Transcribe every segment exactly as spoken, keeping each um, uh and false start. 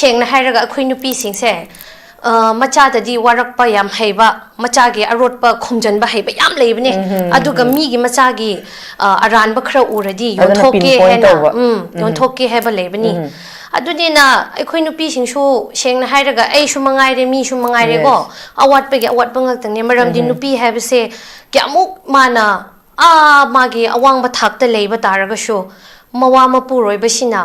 ꯁꯦꯡꯅ ꯍꯥꯏꯔꯒ ꯑꯩꯈꯣꯏ ꯅꯨꯄꯤꯁꯤꯡꯁꯦ, ꯑ, ꯃꯆꯥꯗꯗꯤ ꯋꯥꯔꯛꯄ ꯌꯥꯝ ꯍꯩꯕ, ꯃꯆꯥꯒꯤ ꯑꯔꯣꯠꯄ ꯈꯨꯝꯖꯟꯕ ꯍꯩꯕ ꯌꯥꯝ ꯂꯩꯕꯅꯦ꯫ ꯑꯗꯨꯒ ꯃꯤꯒꯤ ꯃꯆꯥꯒꯤ, ꯑ, ꯑꯔꯥꯟꯕ ꯈꯔ ꯎꯔꯗꯤ ꯑꯗꯨꯅ ꯌꯣꯟꯊꯣꯛꯀꯦ pinpoint ꯍꯥꯏꯅ, ꯇꯧꯕ꯫ ꯎꯝ, ꯎꯝ꯫ ꯌꯣꯟꯊꯣꯛꯀꯦ ꯍꯥꯏꯕ ꯂꯩꯕꯅꯤ꯫ ꯎꯝ꯫ ꯑꯗꯨꯅꯤꯅ ꯑꯩꯈꯣꯏ ꯅꯨꯄꯤꯁꯤꯡꯁꯨ ꯁꯦꯡꯅ ꯍꯥꯏꯔꯒ ꯑꯩꯁꯨ ꯃꯉꯥꯏꯔꯦ, ꯃꯤꯁꯨ ꯃꯉꯥꯏꯔꯦꯀꯣ, Yes. ꯑꯋꯥꯠꯄꯒꯤ ꯑꯋꯥꯠꯄ ꯉꯥꯛꯇꯅꯦ꯫ ꯃꯔꯝꯗꯤ ꯎꯝ꯫ ꯅꯨꯄꯤ ꯍꯥꯏꯕꯁꯦ ꯀꯌꯥꯃꯨꯛ ꯃꯥꯅ, ꯑꯥ, ꯃꯥꯒꯤ ꯑꯋꯥꯡꯕ ꯊꯥꯛꯇ ꯂꯩꯕ ꯇꯥꯔꯒꯁꯨ ꯃꯋꯥ ꯃꯄꯨꯔꯣꯏꯕꯁꯤꯅ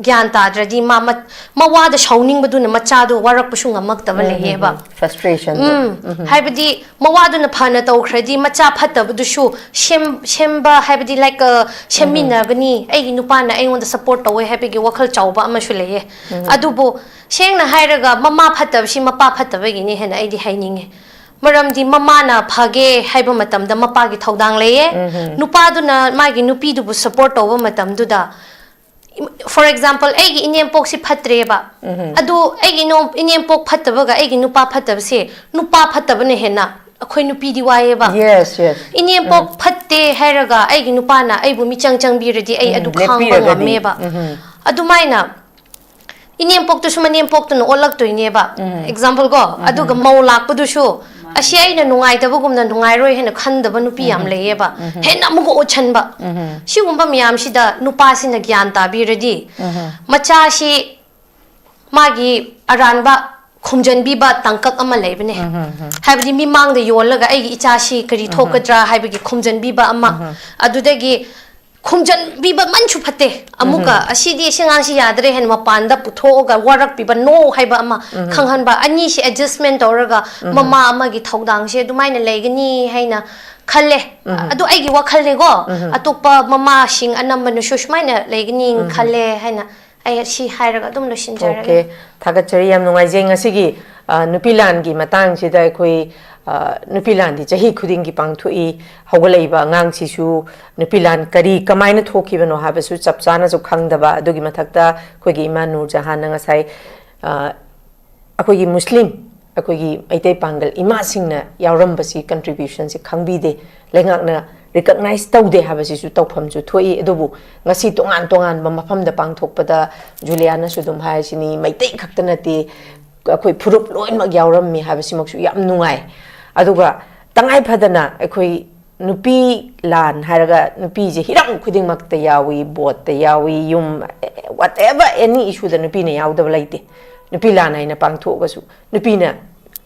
ꯒ꯭ꯌꯥꯟ ꯇꯥꯗ꯭ꯔꯗꯤ ꯃꯥ ꯃ-, ꯃꯋꯥꯗ ꯁꯥꯎꯅꯤꯡꯕꯗꯨꯅ ꯃꯆꯥꯗꯣ ꯋꯥꯔꯛꯄꯁꯨ ꯉꯝꯃꯛꯇꯕ ꯎꯝ, ꯂꯩꯌꯦꯕ꯫ ꯎꯝ, ꯎꯝ. Frustration ꯗꯣ. ꯎꯝ, ꯎꯝ. ꯍꯥꯏꯕꯗꯤ ꯃꯋꯥꯗꯨꯅ ꯐꯅ ꯇꯧꯈ꯭ꯔꯗꯤ ꯃꯆꯥ ꯐꯠꯇꯕꯗꯨꯁꯨ ꯁꯦꯝ-, ꯁꯦꯝꯕ ꯍꯥꯏꯕꯗꯤ, like, ꯑ, ꯎꯝ, ꯎꯝ. ꯁꯦꯝꯃꯤꯟꯅꯒꯅꯤ, ꯑꯩꯒꯤ ꯅꯨꯄꯥꯅ ꯑꯩꯉꯣꯟꯗ support ꯇꯧꯋꯦ ꯍꯥꯏꯕꯒꯤ ꯋꯥꯈꯜ ꯆꯥꯎꯕ ꯑꯃꯁꯨ ꯂꯩꯌꯦ꯫ ꯎꯝ, ꯎꯝ. ꯑꯗꯨꯕꯨ ꯁꯦꯡꯅ ꯍꯥꯏꯔꯒ ꯃꯃꯥ ꯐꯠꯇꯕꯁꯤ ꯃꯄꯥ ꯐꯠꯇꯕꯒꯤꯅꯤ ꯍꯥꯏꯅ ꯑꯩꯗꯤ ꯍꯥꯏꯅꯤꯡꯉꯦ꯫ ꯃꯔꯝꯗꯤ ꯃꯃꯥꯅ ꯐꯒꯦ ꯍꯥꯏꯕ ꯃꯇꯝꯗ ꯃꯄꯥꯒꯤ ꯊꯧꯗꯥꯡ ꯂꯩꯌꯦ꯫ ꯎꯝ, ꯎꯝ. ꯅꯨꯄꯥꯗꯨꯅ ꯃꯥꯒꯤ ꯅꯨꯄꯤꯗꯨꯕꯨ support ꯇꯧꯕ ꯃꯇꯝꯗꯨꯗ, for example, ꯑꯩꯒꯤ ꯏꯅꯦꯝꯄꯣꯛꯁꯤ ꯐꯠꯇ꯭ꯔꯦꯕ꯫ ꯎꯝ, ꯎꯝ. ꯑꯗꯨ ꯑꯩꯒꯤ ꯏꯅꯣꯝ-, ꯏꯅꯦꯝꯄꯣꯛ ꯐꯠꯇꯕꯒ ꯑꯩꯒꯤ ꯅꯨꯄꯥ ꯐꯠꯇꯕꯁꯦ, ꯅꯨꯄꯥ ꯐꯠꯇꯕꯅ ꯍꯦꯟꯅ ꯑꯩꯈꯣꯏ ꯅꯨꯄꯤꯗꯤ ꯋꯥꯏꯑꯦꯕ꯫ Yes, yes. ꯏꯅꯦꯝꯄꯣꯛ ꯎꯝ. ꯐꯠꯇꯦ ꯍꯥꯏꯔꯒ ꯑꯩꯒꯤ ꯅꯨꯄꯥꯅ ꯑꯩꯕꯨ ꯃꯤꯆꯪ ꯆꯪꯕꯤꯔꯗꯤ ꯑꯩ ꯎꯝ, ꯑꯗꯨ ꯈꯥꯡꯕ ꯂꯦꯞꯄꯤꯔꯒꯗꯤ. ꯉꯝꯃꯦꯕ꯫ ꯎꯝ, ꯎꯝ. ꯑꯗꯨꯃꯥꯏꯅ ꯏꯅꯦꯝꯄꯣꯛꯇꯨꯁꯨ ꯃꯅꯦꯝꯄꯣꯛꯇꯨꯅ ꯑꯣꯜꯂꯛꯇꯣꯏꯅꯦꯕ꯫ ꯎꯝ. Example ꯀꯣ, ꯎꯝ. ꯑꯗꯨꯒ ꯃꯧ ꯂꯥꯛꯄꯗꯨꯁꯨ, ꯑꯁꯤ ꯑꯩꯅ ꯅꯨꯡꯉꯥꯏꯇꯕꯒꯨꯝꯅ ꯅꯨꯡꯉꯥꯏꯔꯣꯏ ꯍꯥꯏꯅ ꯈꯟꯗꯕ ꯅꯨꯄꯤ ꯌꯥꯝ ꯎꯝ. ꯂꯩꯌꯦꯕ꯫ ꯎꯝ. ꯍꯦꯟꯅ ꯑꯃꯨꯛꯀ ꯑꯣꯠꯁꯟꯕ꯫ ꯎꯝ. ꯁꯤꯒꯨꯝꯕ ꯃꯌꯥꯝꯁꯤꯗ ꯅꯨꯄꯥꯁꯤꯅ ꯒ꯭ꯌꯥꯟ ꯇꯥꯕꯤꯔꯗꯤ, ꯎꯝ. ꯃꯆꯥꯁꯤ ꯃꯥꯒꯤ ꯑꯔꯥꯟꯕ ꯈꯨꯝꯖꯟꯕꯤꯕ ꯇꯥꯡꯀꯛ ꯑꯃ ꯂꯩꯕꯅꯦ꯫ ꯎꯝ, ꯎꯝ, ꯎꯝ. ꯍꯥꯏꯕꯗꯤ ꯃꯤꯃꯥꯡꯗ ꯌꯣꯜꯂꯒ ꯑꯩꯒꯤ ꯏꯆꯥꯁꯤ ꯀꯔꯤ ꯎꯝ, ꯎꯝ. ꯊꯣꯛꯀꯗ꯭ꯔꯥ ꯍꯥꯏꯕꯒꯤ ꯈꯨꯝꯖꯟꯕꯤꯕ ꯑꯃ꯫ ꯎꯝ, ꯎꯝ. ꯑꯗꯨꯗꯒꯤ ꯈꯨꯝꯖꯟꯕꯤꯕ ꯃꯟꯁꯨ ꯐꯠꯇꯦ꯫ ꯑꯃꯨꯛꯀ ꯎꯝ, ꯎꯝ. ꯑꯁꯤꯗꯤ, ꯑꯁꯤ ꯑꯉꯥꯡꯁꯤ ꯌꯥꯗ꯭ꯔꯦ ꯍꯥꯏꯅ ꯃꯄꯥꯟꯗ ꯄꯨꯊꯣꯛꯑꯒ ꯋꯥꯔꯛꯄꯤꯕ, no ꯍꯥꯏꯕ ꯑꯃ ꯎꯝ, ꯎꯝ. ꯈꯪꯍꯟꯕ꯫ ꯑꯅꯤꯁꯤ adjustment ꯇꯧꯔꯒ ꯎꯝ, ꯎꯝ. ꯃꯃꯥ ꯑꯃꯒꯤ ꯊꯧꯗꯥꯡꯁꯦ ꯑꯗꯨꯃꯥꯏꯅ ꯂꯩꯒꯅꯤ ꯍꯥꯏꯅ ꯈꯜꯂꯦ꯫ ꯎꯝ, ꯎꯝ. ꯑꯗꯨ ꯑꯩꯒꯤ ꯋꯥꯈꯜꯅꯦꯀꯣ꯫ ꯎꯝ, ꯎꯝ. ꯑꯇꯣꯞꯄ ꯃꯃꯥꯁꯤꯡ ꯑꯅꯝꯕꯅꯁꯨ ꯁꯨꯃꯥꯏꯅ ꯂꯩꯒꯅꯤ ꯎꯝ, ꯎꯝ. ꯈꯜꯂꯦ ꯍꯥꯏꯅ ꯑꯩ ꯁꯤ ꯍꯥꯏꯔꯒ ꯑꯗꯨꯝ ꯂꯣꯏꯁꯤꯟꯖꯔꯒꯦ꯫ Okay. ꯊꯥꯒꯠꯆꯔꯤ, ꯌꯥꯝ ꯅꯨꯡꯉꯥꯏꯖꯩ꯫ ꯉꯁꯤꯒꯤ, ꯑ, ꯅꯨꯄꯤ ꯂꯥꯟꯒꯤ ꯃꯇꯥꯡꯁꯤꯗ ꯑꯩꯈꯣꯏ, ꯑ, ꯅꯨꯄꯤ ꯂꯥꯟꯗꯤ ꯆꯍꯤ ꯈꯨꯗꯤꯡꯒꯤ ꯄꯥꯡꯊꯣꯛꯏ꯫ ꯍꯧꯒꯠꯂꯛꯏꯕ ꯑꯉꯥꯡꯁꯤꯁꯨ ꯅꯨꯄꯤ ꯂꯥꯟ ꯀꯔꯤ, ꯀꯃꯥꯏꯅ ꯊꯣꯛꯈꯤꯕꯅꯣ ꯍꯥꯏꯕꯁꯨ ꯆꯞ ꯆꯥꯅꯁꯨ ꯈꯪꯗꯕ꯫ ꯑꯗꯨꯒꯤ ꯃꯊꯛꯇ ꯑꯩꯈꯣꯏꯒꯤ ꯏꯃꯥ ꯅꯨꯔꯖꯍꯥꯟꯅ ꯉꯁꯥꯏ, ꯑ, ꯑꯩꯈꯣꯏꯒꯤ ꯃꯨꯁꯂꯤꯝ, ꯑꯩꯈꯣꯏꯒꯤ ꯃꯩꯇꯩ ꯄꯥꯡꯒꯜ ꯏꯃꯥꯁꯤꯡꯅ ꯌꯥꯎꯔꯝꯕꯁꯤ, contribution ꯁꯤ ꯈꯪꯕꯤꯗꯦ꯫ ꯂꯩꯉꯥꯛꯅ ꯔꯤꯀꯛꯅꯥꯏꯁ ꯇꯧꯗꯦ ꯍꯥꯏꯕꯁꯤꯁꯨ ꯇꯧꯐꯝꯁꯨ ꯊꯣꯛꯏ꯫ ꯑꯗꯨꯕꯨ ꯉꯁꯤ ꯇꯣꯉꯥꯟ ꯇꯣꯉꯥꯟꯕ ꯃꯐꯝꯗ ꯄꯥꯡꯊꯣꯛꯄꯗ ꯖꯨꯂꯤꯌꯥꯅꯁꯨ ꯑꯗꯨꯝ ꯍꯥꯏꯔꯤꯁꯤꯅꯤ, ꯃꯩꯇꯩ ꯈꯛꯇ ꯅꯠꯇꯦ, ꯑꯩꯈꯣꯏ ꯐꯨꯔꯨꯞ ꯂꯣꯏꯅꯃꯛ ꯌꯥꯎꯔꯝꯃꯤ ꯍꯥꯏꯕꯁꯤꯃꯛꯁꯨ ꯌꯥꯝ ꯅꯨꯡꯉꯥꯏ꯫ ꯑꯗꯨꯒ ꯇꯉꯥꯏ ꯐꯗꯅ ꯑꯩꯈꯣꯏ ꯅꯨꯄꯤ ꯂꯥꯟ ꯍꯥꯏꯔꯒ ꯅꯨꯄꯤꯁꯦ ꯍꯤꯔꯝ ꯈꯨꯗꯤꯡꯃꯛꯇ ꯌꯥꯎꯏ, ꯕꯣꯠꯇ ꯌꯥꯎꯏ, ꯌꯨꯝ, whatever any issue ꯗ ꯅꯨꯄꯤꯅ ꯌꯥꯎꯗꯕ ꯂꯩꯇꯦ꯫ ꯅꯨꯄꯤ ꯂꯥꯟ ꯍꯥꯏꯅ ꯄꯥꯡꯊꯣꯛꯑꯒꯁꯨ ꯅꯨꯄꯤꯅ,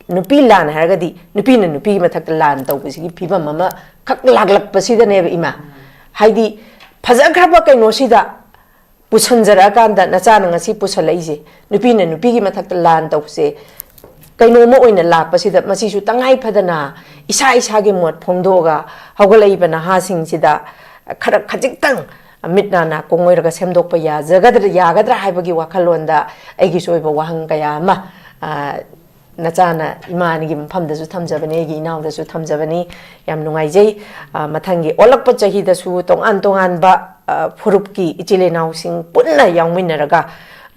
ꯅꯨꯄꯤ ꯂꯥꯟ ꯍꯥꯏꯔꯒꯗꯤ ꯅꯨꯄꯤꯅ ꯅꯨꯄꯤꯒꯤ ꯃꯊꯛꯇ ꯂꯥꯟ ꯇꯧꯕꯁꯤꯒꯤ ꯐꯤꯕꯝ ꯑꯃꯈꯛ ꯂꯥꯛꯂꯛꯄꯁꯤꯗꯅꯦꯕ ꯏꯃꯥ꯫ ꯍꯥꯏꯗꯤ ꯐꯖꯈ꯭ꯔꯕ ꯀꯩꯅꯣꯁꯤꯗ ꯄꯨꯁꯟꯖꯔꯛꯑꯀꯥꯟꯗ ꯅꯆꯥꯅ ꯉꯁꯤ ꯄꯨꯁꯜꯂꯛꯏꯁꯦ, ꯅꯨꯄꯤꯅ ꯅꯨꯄꯤꯒꯤ ꯃꯊꯛꯇ ꯂꯥꯟ ꯇꯧꯕꯁꯦ ꯀꯩꯅꯣꯝꯃ ꯑꯣꯏꯅ ꯂꯥꯛꯄꯁꯤꯗ ꯃꯁꯤꯁꯨ ꯇꯉꯥꯏ ꯐꯗꯅ ꯏꯁꯥ ꯏꯁꯥꯒꯤ ꯃꯣꯠ ꯐꯣꯡꯗꯣꯛꯑꯒ ꯍꯧꯒꯠꯂꯛꯏꯕ ꯅꯍꯥꯁꯤꯡꯁꯤꯗ ꯈꯔ ꯈꯖꯤꯛꯇꯪ ꯃꯤꯠ ꯅꯥ ꯅꯥꯀꯣꯡ ꯑꯣꯏꯔꯒ ꯁꯦꯝꯗꯣꯛꯄ ꯌꯥꯖꯒꯗ꯭ꯔꯥ, ꯌꯥꯒꯗ꯭ꯔꯥ ꯍꯥꯏꯕꯒꯤ ꯋꯥꯈꯜꯂꯣꯟꯗ ꯑꯩꯒꯤꯁꯨ ꯑꯣꯏꯕ ꯋꯥꯍꯪ ꯀꯌꯥ ꯑꯃ, ꯑ, ꯅꯆꯥꯅ ꯏꯃꯥ ꯑꯅꯤꯒꯤ ꯃꯐꯝꯗꯁꯨ ꯊꯝꯖꯕꯅꯤ, ꯑꯩꯒꯤ ꯏꯅꯥꯎꯗꯁꯨ ꯊꯝꯖꯕꯅꯤ꯫ ꯌꯥꯝ ꯅꯨꯡꯉꯥꯏꯖꯩ꯫ ꯑ, ꯃꯊꯪꯒꯤ ꯑꯣꯜꯂꯛꯄ ꯆꯍꯤꯗꯁꯨ ꯇꯣꯉꯥꯟ ꯇꯣꯉꯥꯟꯕ, ꯑ, ꯐꯨꯔꯨꯞꯀꯤ ꯏꯆꯤꯜ ꯏꯅꯥꯎꯁꯤꯡ ꯄꯨꯟꯅ ꯌꯥꯎꯃꯤꯟꯅꯔꯒ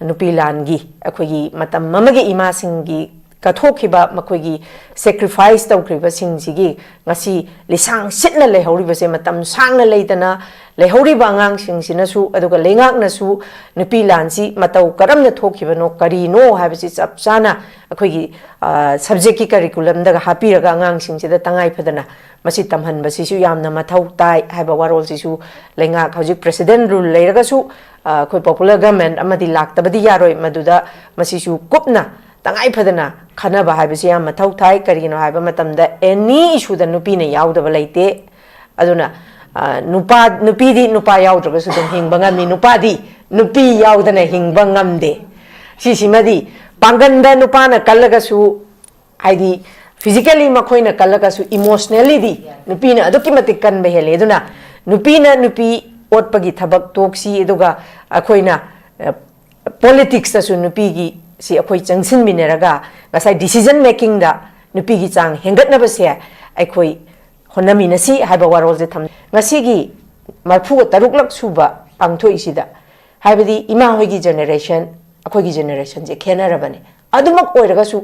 ꯅꯨꯄꯤ ꯂꯥꯟꯒꯤ ꯑꯩꯈꯣꯏꯒꯤ ꯃꯇꯝ ꯑꯃꯒꯤ ꯏꯃꯥꯁꯤꯡꯒꯤ ꯀꯠꯊꯣꯛꯈꯤꯕ, ꯃꯈꯣꯏꯒꯤ ꯁꯦꯀ꯭ꯔꯤꯐꯥꯏꯁ ꯇꯧꯈ꯭ꯔꯤꯕꯁꯤꯡꯁꯤꯒꯤ ꯉꯁꯤ ꯂꯤꯁꯥꯡ ꯁꯤꯠꯅ ꯂꯩꯍꯧꯔꯤꯕꯁꯦ, ꯃꯇꯝ ꯁꯥꯡꯅ ꯂꯩꯇꯅ ꯂꯩꯍꯧꯔꯤꯕ ꯑꯉꯥꯡꯁꯤꯡꯁꯤꯅꯁꯨ, ꯑꯗꯨꯒ ꯂꯩꯉꯥꯛꯅꯁꯨ ꯅꯨꯄꯤ ꯂꯥꯟꯁꯤ ꯃꯇꯧ ꯀꯔꯝꯅ ꯊꯣꯛꯈꯤꯕꯅꯣ, ꯀꯔꯤꯅꯣ ꯍꯥꯏꯕꯁꯤ ꯆꯞ ꯆꯥꯅ ꯑꯩꯈꯣꯏꯒꯤ, ꯑ, ꯁꯕꯖꯦꯛꯀꯤ ꯀꯔꯤꯀꯨꯂꯝꯗꯒ ꯍꯥꯞꯄꯤꯔꯒ ꯑꯉꯥꯡꯁꯤꯡꯁꯤꯗ ꯇꯉꯥꯏ ꯐꯗꯅ ꯃꯁꯤ ꯇꯝꯍꯟꯕꯁꯤꯁꯨ ꯌꯥꯝꯅ ꯃꯊꯧ ꯇꯥꯏ ꯍꯥꯏꯕ ꯋꯥꯔꯣꯜꯁꯤꯁꯨ ꯂꯩꯉꯥꯛ ꯍꯧꯖꯤꯛ ꯄ꯭ꯔꯦꯁꯤꯗꯦꯟ ꯔꯨꯜ ꯂꯩꯔꯒꯁꯨ, ꯑ, ꯑꯩꯈꯣꯏ ꯄꯣꯄꯨꯂꯔ ꯒꯃꯦꯟ ꯑꯃꯗꯤ ꯂꯥꯛꯇꯕꯗꯤ ꯌꯥꯔꯣꯏ꯫ ꯃꯗꯨꯗ ꯃꯁꯤꯁꯨ ꯀꯨꯞꯅ ꯇꯉꯥꯏ ꯐꯗꯅ ꯈꯟꯅꯕ ꯍꯥꯏꯕꯁꯤ ꯌꯥꯝ ꯃꯊꯧ ꯇꯥꯏ꯫ ꯀꯔꯤꯒꯤꯅꯣ ꯍꯥꯏꯕ ꯃꯇꯝꯗ ꯑꯦꯅꯤ ꯏꯁꯨꯗ ꯅꯨꯄꯤꯅ ꯌꯥꯎꯗꯕ ꯂꯩꯇꯦ꯫ ꯑꯗꯨꯅ, ꯑ, ꯅꯨꯄꯥ, ꯅꯨꯄꯤꯗꯤ ꯅꯨꯄꯥ ꯌꯥꯎꯗ꯭ꯔꯒꯁꯨ ꯑꯗꯨꯝ ꯍꯤꯡꯕ ꯉꯝꯃꯤ, ꯅꯨꯄꯥꯗꯤ ꯅꯨꯄꯤ ꯌꯥꯎꯗꯅ ꯍꯤꯡꯕ ꯉꯝꯗꯦ꯫ ꯁꯤꯁꯤꯃꯗꯤ ꯄꯥꯡꯒꯟꯗ ꯅꯨꯄꯥꯅ ꯀꯜꯂꯒꯁꯨ, ꯍꯥꯏꯗꯤ ꯐꯤꯖꯤꯀꯦꯜꯂꯤ ꯃꯈꯣꯏꯅ ꯀꯜꯂꯒꯁꯨ ꯏꯃꯣꯁꯅꯦꯜꯂꯤꯗꯤ ꯅꯨꯄꯤꯅ ꯑꯗꯨꯛꯀꯤ ꯃꯇꯤꯛ ꯀꯟꯕ ꯍꯦꯜꯂꯤ꯫ ꯑꯗꯨꯅ ꯅꯨꯄꯤꯅ ꯅꯨꯄꯤ ꯑꯣꯠꯄꯒꯤ ꯊꯕꯛ ꯇꯣꯛꯁꯤ, ꯑꯗꯨꯒ ꯑꯩꯈꯣꯏꯅ, ꯑ, ꯄꯣꯂꯤꯇꯤꯛꯁꯇꯁꯨ ꯅꯨꯄꯤꯒꯤ ꯁꯤ ꯑꯩꯈꯣꯏ ꯆꯪꯁꯤꯟꯃꯤꯟꯅꯔꯒ ꯉꯁꯥꯏ ꯗꯤꯁꯤꯖꯟ ꯃꯦꯀꯤꯡꯗ ꯅꯨꯄꯤꯒꯤ ꯆꯥꯡ ꯍꯦꯟꯒꯠꯅꯕꯁꯦ ꯑꯩꯈꯣꯏ ꯍꯣꯠꯅꯃꯤꯟꯅꯁꯤ ꯍꯥꯏꯕ ꯋꯥꯔꯣꯜꯁꯦ ꯊꯝ-, ꯉꯁꯤꯒꯤ ꯃꯔꯤꯐꯨꯒ ꯇꯔꯨꯛꯂꯛ ꯁꯨꯕ ꯄꯥꯡꯊꯣꯛꯏꯁꯤꯗ, ꯍꯥꯏꯕꯗꯤ ꯏꯃꯥ ꯍꯣꯏꯒꯤ ꯖꯦꯅꯦꯔꯦꯁꯟ, ꯑꯩꯈꯣꯏꯒꯤ ꯖꯦꯅꯦꯔꯦꯁꯟꯁꯦ ꯈꯦꯠꯅꯔꯕꯅꯤ꯫ ꯑꯗꯨꯃꯛ ꯑꯣꯏꯔꯒꯁꯨ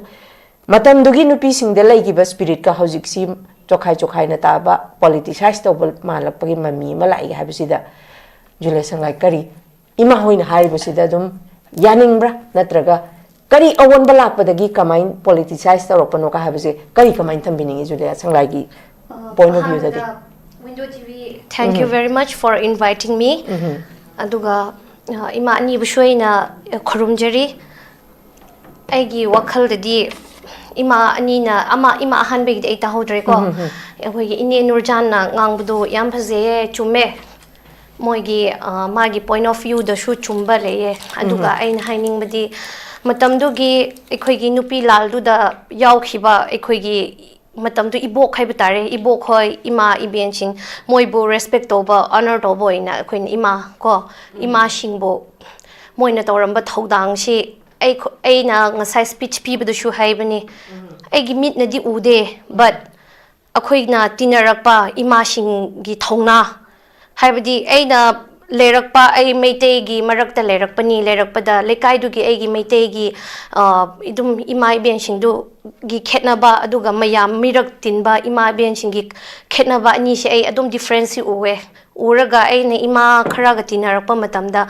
ꯃꯇꯝꯗꯨꯒꯤ ꯅꯨꯄꯤꯁꯤꯡꯗ ꯂꯩꯈꯤꯕ ꯁ꯭ꯄꯤꯔꯤꯠꯀ ꯍꯧꯖꯤꯛꯁꯤ ꯆꯣꯈꯥꯏ ꯆꯣꯈꯥꯏꯅ ꯇꯥꯕ, ꯄꯣꯂꯤꯇꯤꯁꯥꯏꯁ ꯇꯧꯕ ꯃꯥꯜꯂꯛꯄꯒꯤ ꯃꯃꯤ ꯑꯃ ꯂꯥꯛꯏ ꯍꯥꯏꯕꯁꯤꯗ ꯖꯨꯂꯤꯌꯥ ꯁꯪꯂꯥꯏ, ꯀꯔꯤ ꯏꯃꯥ ꯍꯣꯏꯅ ꯍꯥꯏꯔꯤꯕꯁꯤꯗ ꯑꯗꯨꯝ ꯌꯥꯅꯤꯡꯕ꯭ꯔꯥ? ꯅꯠꯇ꯭ꯔꯒ ꯀꯔꯤ ꯑꯑꯣꯟꯕ ꯂꯥꯛꯄꯗꯒꯤ ꯀꯃꯥꯏꯅ ꯄꯣꯂꯤꯇꯤꯁꯥꯏꯁ ꯇꯧꯔꯛꯄꯅꯣꯒ ꯍꯥꯏꯕꯁꯦ ꯀꯔꯤ, ꯀꯃꯥꯏꯅ ꯊꯝꯕꯤꯅꯤꯡꯉꯤ ꯖꯨꯂꯤꯌꯥ ꯁꯪꯂꯥꯏꯒꯤ ꯄꯣꯏꯟ ꯑꯣꯐ ꯚ꯭ꯌꯨꯗꯗꯤ? Window T V, thank you very much for inviting me. ꯑꯗꯨꯒ ꯑ, ꯏꯃꯥ ꯑꯅꯤꯕꯨꯁꯨ ꯑꯩꯅ ꯈꯨꯔꯨꯝꯖꯔꯤ꯫ ꯑꯩꯒꯤ ꯋꯥꯈꯜꯗꯗꯤ ꯏꯃꯥ ꯑꯅꯤꯅ, ꯑꯃ, ꯏꯃꯥ ꯑꯍꯥꯟꯕꯒꯤꯗꯤ ꯑꯩ ꯇꯥꯍꯧꯗ꯭ꯔꯦꯀꯣ꯫ ꯑꯩꯈꯣꯏꯒꯤ ꯏꯅꯦ ꯅꯨꯔꯖꯥꯟꯅ ꯉꯥꯡꯕꯗꯣ ꯌꯥꯝ ꯐꯖꯩꯌꯦ, ꯆꯨꯝꯃꯦ꯫ ꯃꯣꯏꯒꯤ ꯑ, ꯃꯥꯒꯤ ꯄꯣꯏꯟ ꯑꯣꯐ ꯚ꯭ꯌꯨꯗꯁꯨ ꯆꯨꯝꯕ ꯂꯩꯌꯦ꯫ ꯑꯗꯨꯒ ꯑꯩꯅ ꯍꯥꯏꯅꯤꯡꯕꯗꯤ, ꯃꯇꯝꯗꯨꯒꯤ ꯑꯩꯈꯣꯏꯒꯤ ꯅꯨꯄꯤ ꯂꯥꯜꯗꯨꯗ ꯌꯥꯎꯈꯤꯕ ꯑꯩꯈꯣꯏꯒꯤ ꯃꯇꯝꯗꯨ ꯏꯕꯣꯛ ꯍꯥꯏꯕ ꯇꯥꯔꯦ, ꯏꯕꯣꯛ ꯍꯣꯏ, ꯏꯃꯥ ꯏꯕꯦꯟꯁꯤꯡ, ꯃꯣꯏꯕꯨ ꯔꯦꯁꯄꯦꯛ ꯇꯧꯕ, ꯑꯣꯅꯔ ꯇꯧꯕ ꯑꯣꯏꯅ ꯑꯩꯈꯣꯏꯅ ꯏꯃꯥ ꯀꯣ, ꯏꯃꯥꯁꯤꯡꯕꯨ ꯃꯣꯏꯅ ꯇꯧꯔꯝꯕ ꯊꯧꯗꯥꯡꯁꯤ ꯑꯩ, ꯑꯩꯅ ꯉꯁꯥꯏ ꯁ꯭ꯄꯤꯆ ꯄꯤꯕꯗꯁꯨ ꯍꯥꯏꯕꯅꯤ, ꯑꯩꯒꯤ ꯃꯤꯠꯅꯗꯤ ꯎꯗꯦ, ꯕꯠ ꯑꯩꯈꯣꯏꯅ ꯇꯤꯟꯅꯔꯛꯄ ꯏꯃꯥꯁꯤꯡꯒꯤ ꯊꯧꯅꯥ, ꯍꯥꯏꯕꯗꯤ ꯑꯩꯅ ꯂꯩꯔꯛꯄ, ꯑꯩ ꯃꯩꯇꯩꯒꯤ ꯃꯔꯛꯇ ꯂꯩꯔꯛꯄꯅꯤ, ꯂꯩꯔꯛꯄꯗ ꯂꯩꯀꯥꯏꯗꯨꯒꯤ ꯑꯩꯒꯤ ꯃꯩꯇꯩꯒꯤ ꯑ, ꯑꯗꯨꯝ ꯏꯃꯥ ꯏꯕꯦꯟꯁꯤꯡꯗꯨꯒꯤ ꯈꯦꯠꯅꯕ, ꯑꯗꯨꯒ ꯃꯌꯥꯝ ꯃꯤꯔꯛ ꯇꯤꯟꯕ ꯏꯃꯥ ꯏꯕꯦꯟꯁꯤꯡꯒꯤ ꯈꯦꯠꯅꯕ ꯑꯅꯤꯁꯦ ꯑꯩ ꯑꯗꯨꯝ ꯗꯤꯐ꯭ꯔꯦꯟꯁꯁꯤ ꯎꯋꯦ꯫ ꯎꯔꯒ ꯑꯩꯅ ꯏꯃꯥ ꯈꯔꯒ ꯇꯤꯟꯅꯔꯛꯄ ꯃꯇꯝꯗ,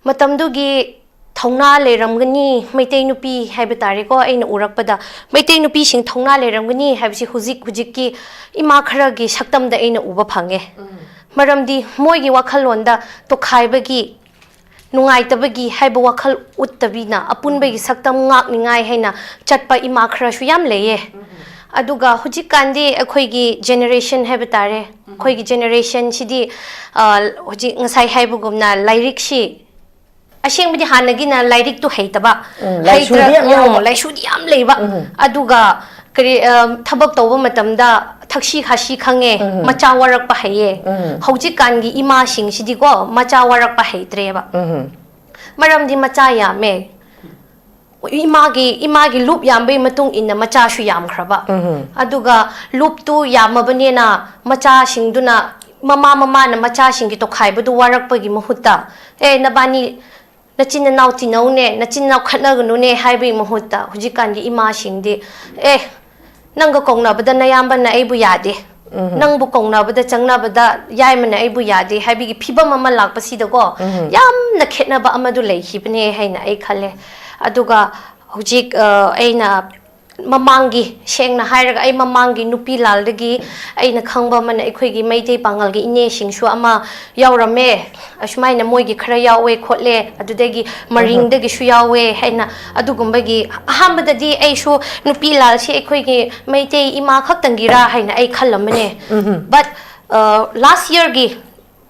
ꯃꯇꯝꯗꯨꯒꯤ ꯊꯧꯅꯥ ꯂꯩꯔꯝꯒꯅꯤ, ꯃꯩꯇꯩ ꯅꯨꯄꯤ ꯍꯥꯏꯕ ꯇꯥꯔꯦꯀꯣ, ꯑꯩꯅ ꯎꯔꯛꯄꯗ ꯃꯩꯇꯩ ꯅꯨꯄꯤꯁꯤꯡ ꯊꯧꯅꯥ ꯂꯩꯔꯝꯒꯅꯤ ꯍꯥꯏꯕꯁꯤ ꯍꯧꯖꯤꯛ ꯍꯧꯖꯤꯛꯀꯤ ꯏꯃꯥ ꯈꯔꯒꯤ ꯁꯛꯇꯝꯗ ꯑꯩꯅ ꯎꯕ ꯐꯪꯉꯦ꯫ ꯃꯔꯝꯗꯤ ꯃꯣꯏꯒꯤ ꯋꯥꯈꯜꯂꯣꯟꯗ ꯇꯣꯈꯥꯏꯕꯒꯤ, ꯅꯨꯡꯉꯥꯏꯇꯕꯒꯤ ꯍꯥꯏꯕ ꯋꯥꯈꯜ ꯎꯠꯇꯕꯤꯅ, ꯑꯄꯨꯟꯕꯒꯤ ꯁꯛꯇꯝ ꯉꯥꯛꯅꯤꯉꯥꯏ ꯍꯥꯏꯅ ꯆꯠꯄ ꯏꯃꯥ ꯈꯔꯁꯨ ꯌꯥꯝ ꯂꯩꯌꯦ꯫ ꯑꯗꯨꯒ ꯍꯧꯖꯤꯛꯀꯥꯟꯗꯤ ꯑꯩꯈꯣꯏꯒꯤ ꯖꯦꯅꯦꯔꯦꯁꯟ ꯍꯥꯏꯕ ꯇꯥꯔꯦ, ꯑꯩꯈꯣꯏꯒꯤ ꯖꯦꯅꯦꯔꯦꯁꯟꯁꯤꯗꯤ, ꯑ, ꯍꯧꯖꯤꯛ ꯉꯁꯥꯏ ꯍꯥꯏꯕꯒꯨꯝꯅ ꯂꯥꯏꯔꯤꯛꯁꯤ, ꯑꯁꯦꯡꯕꯗꯤ ꯍꯥꯟꯅꯒꯤꯅ ꯂꯥꯏꯔꯤꯛꯇꯨ ꯍꯩꯇꯕ, ꯎꯝ, ꯂꯥꯏꯁꯨꯗꯤ ꯍꯩꯇ꯭ꯔ-, ꯌꯥꯝ ꯌꯥꯎꯕ꯫ ꯎꯝ, ꯂꯥꯏꯁꯨꯗꯤ ꯌꯥꯝ ꯂꯩꯕ꯫ ꯑꯗꯨꯒ ꯀꯔꯤ, ꯑ, ꯊꯕꯛ ꯇꯧꯕ ꯃꯇꯝꯗ ꯊꯛꯁꯤ ꯈꯥꯁꯤ ꯈꯪꯉꯦ, ꯃꯆꯥ ꯋꯥꯔꯛꯄ ꯍꯩꯌꯦ꯫ ꯍꯧꯖꯤꯛꯀꯥꯟꯒꯤ ꯏꯃꯥꯁꯤꯡꯁꯤꯗꯤꯀꯣ, ꯃꯆꯥ ꯋꯥꯔꯛꯄ ꯍꯩꯇ꯭ꯔꯦꯕ꯫ ꯃꯔꯝꯗꯤ ꯃꯆꯥ ꯌꯥꯝꯃꯦ꯫ ꯏꯃꯥꯒꯤ, ꯏꯃꯥꯒꯤ ꯂꯨꯞ ꯌꯥꯝꯕꯒꯤ ꯃꯇꯨꯡ ꯏꯟꯅ ꯃꯆꯥꯁꯨ ꯌꯥꯝꯈ꯭ꯔꯕ꯫ ꯑꯗꯨꯒ ꯂꯨꯞꯇꯨ ꯌꯥꯝꯃꯕꯅꯤꯅ ꯃꯆꯥꯁꯤꯡꯗꯨꯅ, ꯃꯃꯥ ꯃꯃꯥꯅ ꯃꯆꯥꯁꯤꯡꯒꯤ ꯇꯣꯈꯥꯏꯕꯗꯨ ꯋꯥꯔꯛꯄꯒꯤ ꯃꯍꯨꯠꯇ, "ꯑꯦ, ꯅꯕꯥꯅꯤ ꯅꯆꯤꯟ ꯅꯅꯥꯎ ꯇꯤꯟꯅꯧꯅꯦ, ꯅꯆꯤꯟ ꯅꯅꯥꯎ ꯈꯠꯅꯒꯅꯨꯅꯦ" ꯍꯥꯏꯕꯒꯤ ꯃꯍꯨꯠꯇ ꯍꯧꯖꯤꯛꯀꯥꯟꯒꯤ ꯏꯃꯥꯁꯤꯡꯗꯤ, "ꯑꯦ, ꯅꯪꯒ ꯀꯧꯅꯕꯗ ꯅꯌꯥꯝꯕꯅ ꯑꯩꯕꯨ ꯌꯥꯗꯦ, ꯅꯪꯕꯨ ꯀꯧꯅꯕꯗ, ꯆꯪꯅꯕꯗ ꯌꯥꯏꯃꯅ ꯑꯩꯕꯨ ꯌꯥꯗꯦ ꯍꯥꯏꯕꯒꯤ ꯐꯤꯕꯝ ꯑꯃ ꯂꯥꯛꯄꯁꯤꯗꯀꯣ, ꯌꯥꯝꯅ ꯈꯦꯠꯅꯕ ꯑꯃꯗꯨ ꯂꯩꯈꯤꯕꯅꯦ ꯍꯥꯏꯅ ꯑꯩ ꯈꯜꯂꯦ꯫ ꯑꯗꯨꯒ ꯍꯧꯖꯤꯛ, ꯑ, ꯑꯩꯅ ꯃꯃꯥꯡꯒꯤ, ꯁꯦꯡꯅ ꯍꯥꯏꯔꯒ, ꯑꯩ ꯃꯃꯥꯡꯒꯤ ꯅꯨꯄꯤ ꯂꯥꯜꯗꯒꯤ ꯑꯩꯅ ꯈꯪꯕ ꯑꯃꯅ, ꯑꯩꯈꯣꯏꯒꯤ ꯃꯩꯇꯩ ꯄꯥꯉꯜꯒꯤ ꯏꯅꯦꯁꯤꯡꯁꯨ ꯑꯃ ꯌꯥꯎꯔꯝꯃꯦ꯫ ꯑꯁꯨꯃꯥꯏꯅ ꯃꯣꯏꯒꯤ ꯈꯔ ꯌꯥꯎꯋꯦ ꯈꯣꯠꯂꯦ, ꯑꯗꯨꯗꯒꯤ ꯃꯔꯤꯡꯗꯒꯤꯁꯨ ꯌꯥꯎꯋꯦ ꯍꯥꯏꯅ꯫ ꯑꯗꯨꯒꯨꯝꯕꯒꯤ ꯑꯍꯥꯟꯕꯗꯗꯤ ꯑꯩꯁꯨ ꯅꯨꯄꯤ ꯂꯥꯜꯁꯤ ꯑꯩꯈꯣꯏꯒꯤ ꯃꯩꯇꯩ ꯏꯃꯥ ꯈꯛꯇꯪꯒꯤꯔꯥ ꯍꯥꯏꯅ ꯑꯩ ꯈꯜꯂꯝꯕꯅꯦ꯫ But, ꯑ, last yearꯒꯤ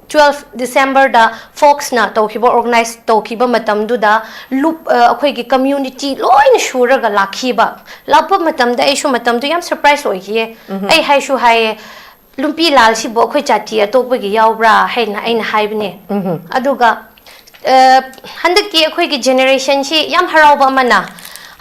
twelve Decemberꯗ ꯐꯣꯛꯁꯅ ꯇꯧꯈꯤꯕ, organize ꯇꯧꯈꯤꯕ ꯃꯇꯝꯗꯨꯗ ꯂꯨꯞ-, ꯑ, ꯑꯩꯈꯣꯏꯒꯤ community ꯂꯣꯏꯅ ꯁꯨꯔꯒ ꯂꯥꯛꯈꯤꯕ꯫ ꯂꯥꯛꯄ ꯃꯇꯝꯗ ꯑꯩꯁꯨ ꯃꯇꯝꯗꯨ ꯌꯥꯝ surprise ꯑꯣꯏꯈꯤꯌꯦ꯫ ꯑꯩ ꯍꯥꯏꯁꯨ ꯍꯥꯏꯌꯦ, "ꯅꯨꯄꯤ ꯂꯥꯜꯁꯤꯕꯨ ꯑꯩꯈꯣꯏ ꯖꯥꯇꯤ ꯑꯇꯣꯞꯄꯒꯤ ꯌꯥꯎꯕ꯭ꯔꯥ?" ꯍꯥꯏꯅ ꯑꯩꯅ ꯍꯥꯏꯕꯅꯦ꯫ ꯑꯗꯨꯒ, ꯑ, ꯍꯟꯗꯛꯀꯤ ꯑꯩꯈꯣꯏꯒꯤ generationꯁꯤ ꯌꯥꯝ ꯍꯔꯥꯎꯕ ꯑꯃꯅ,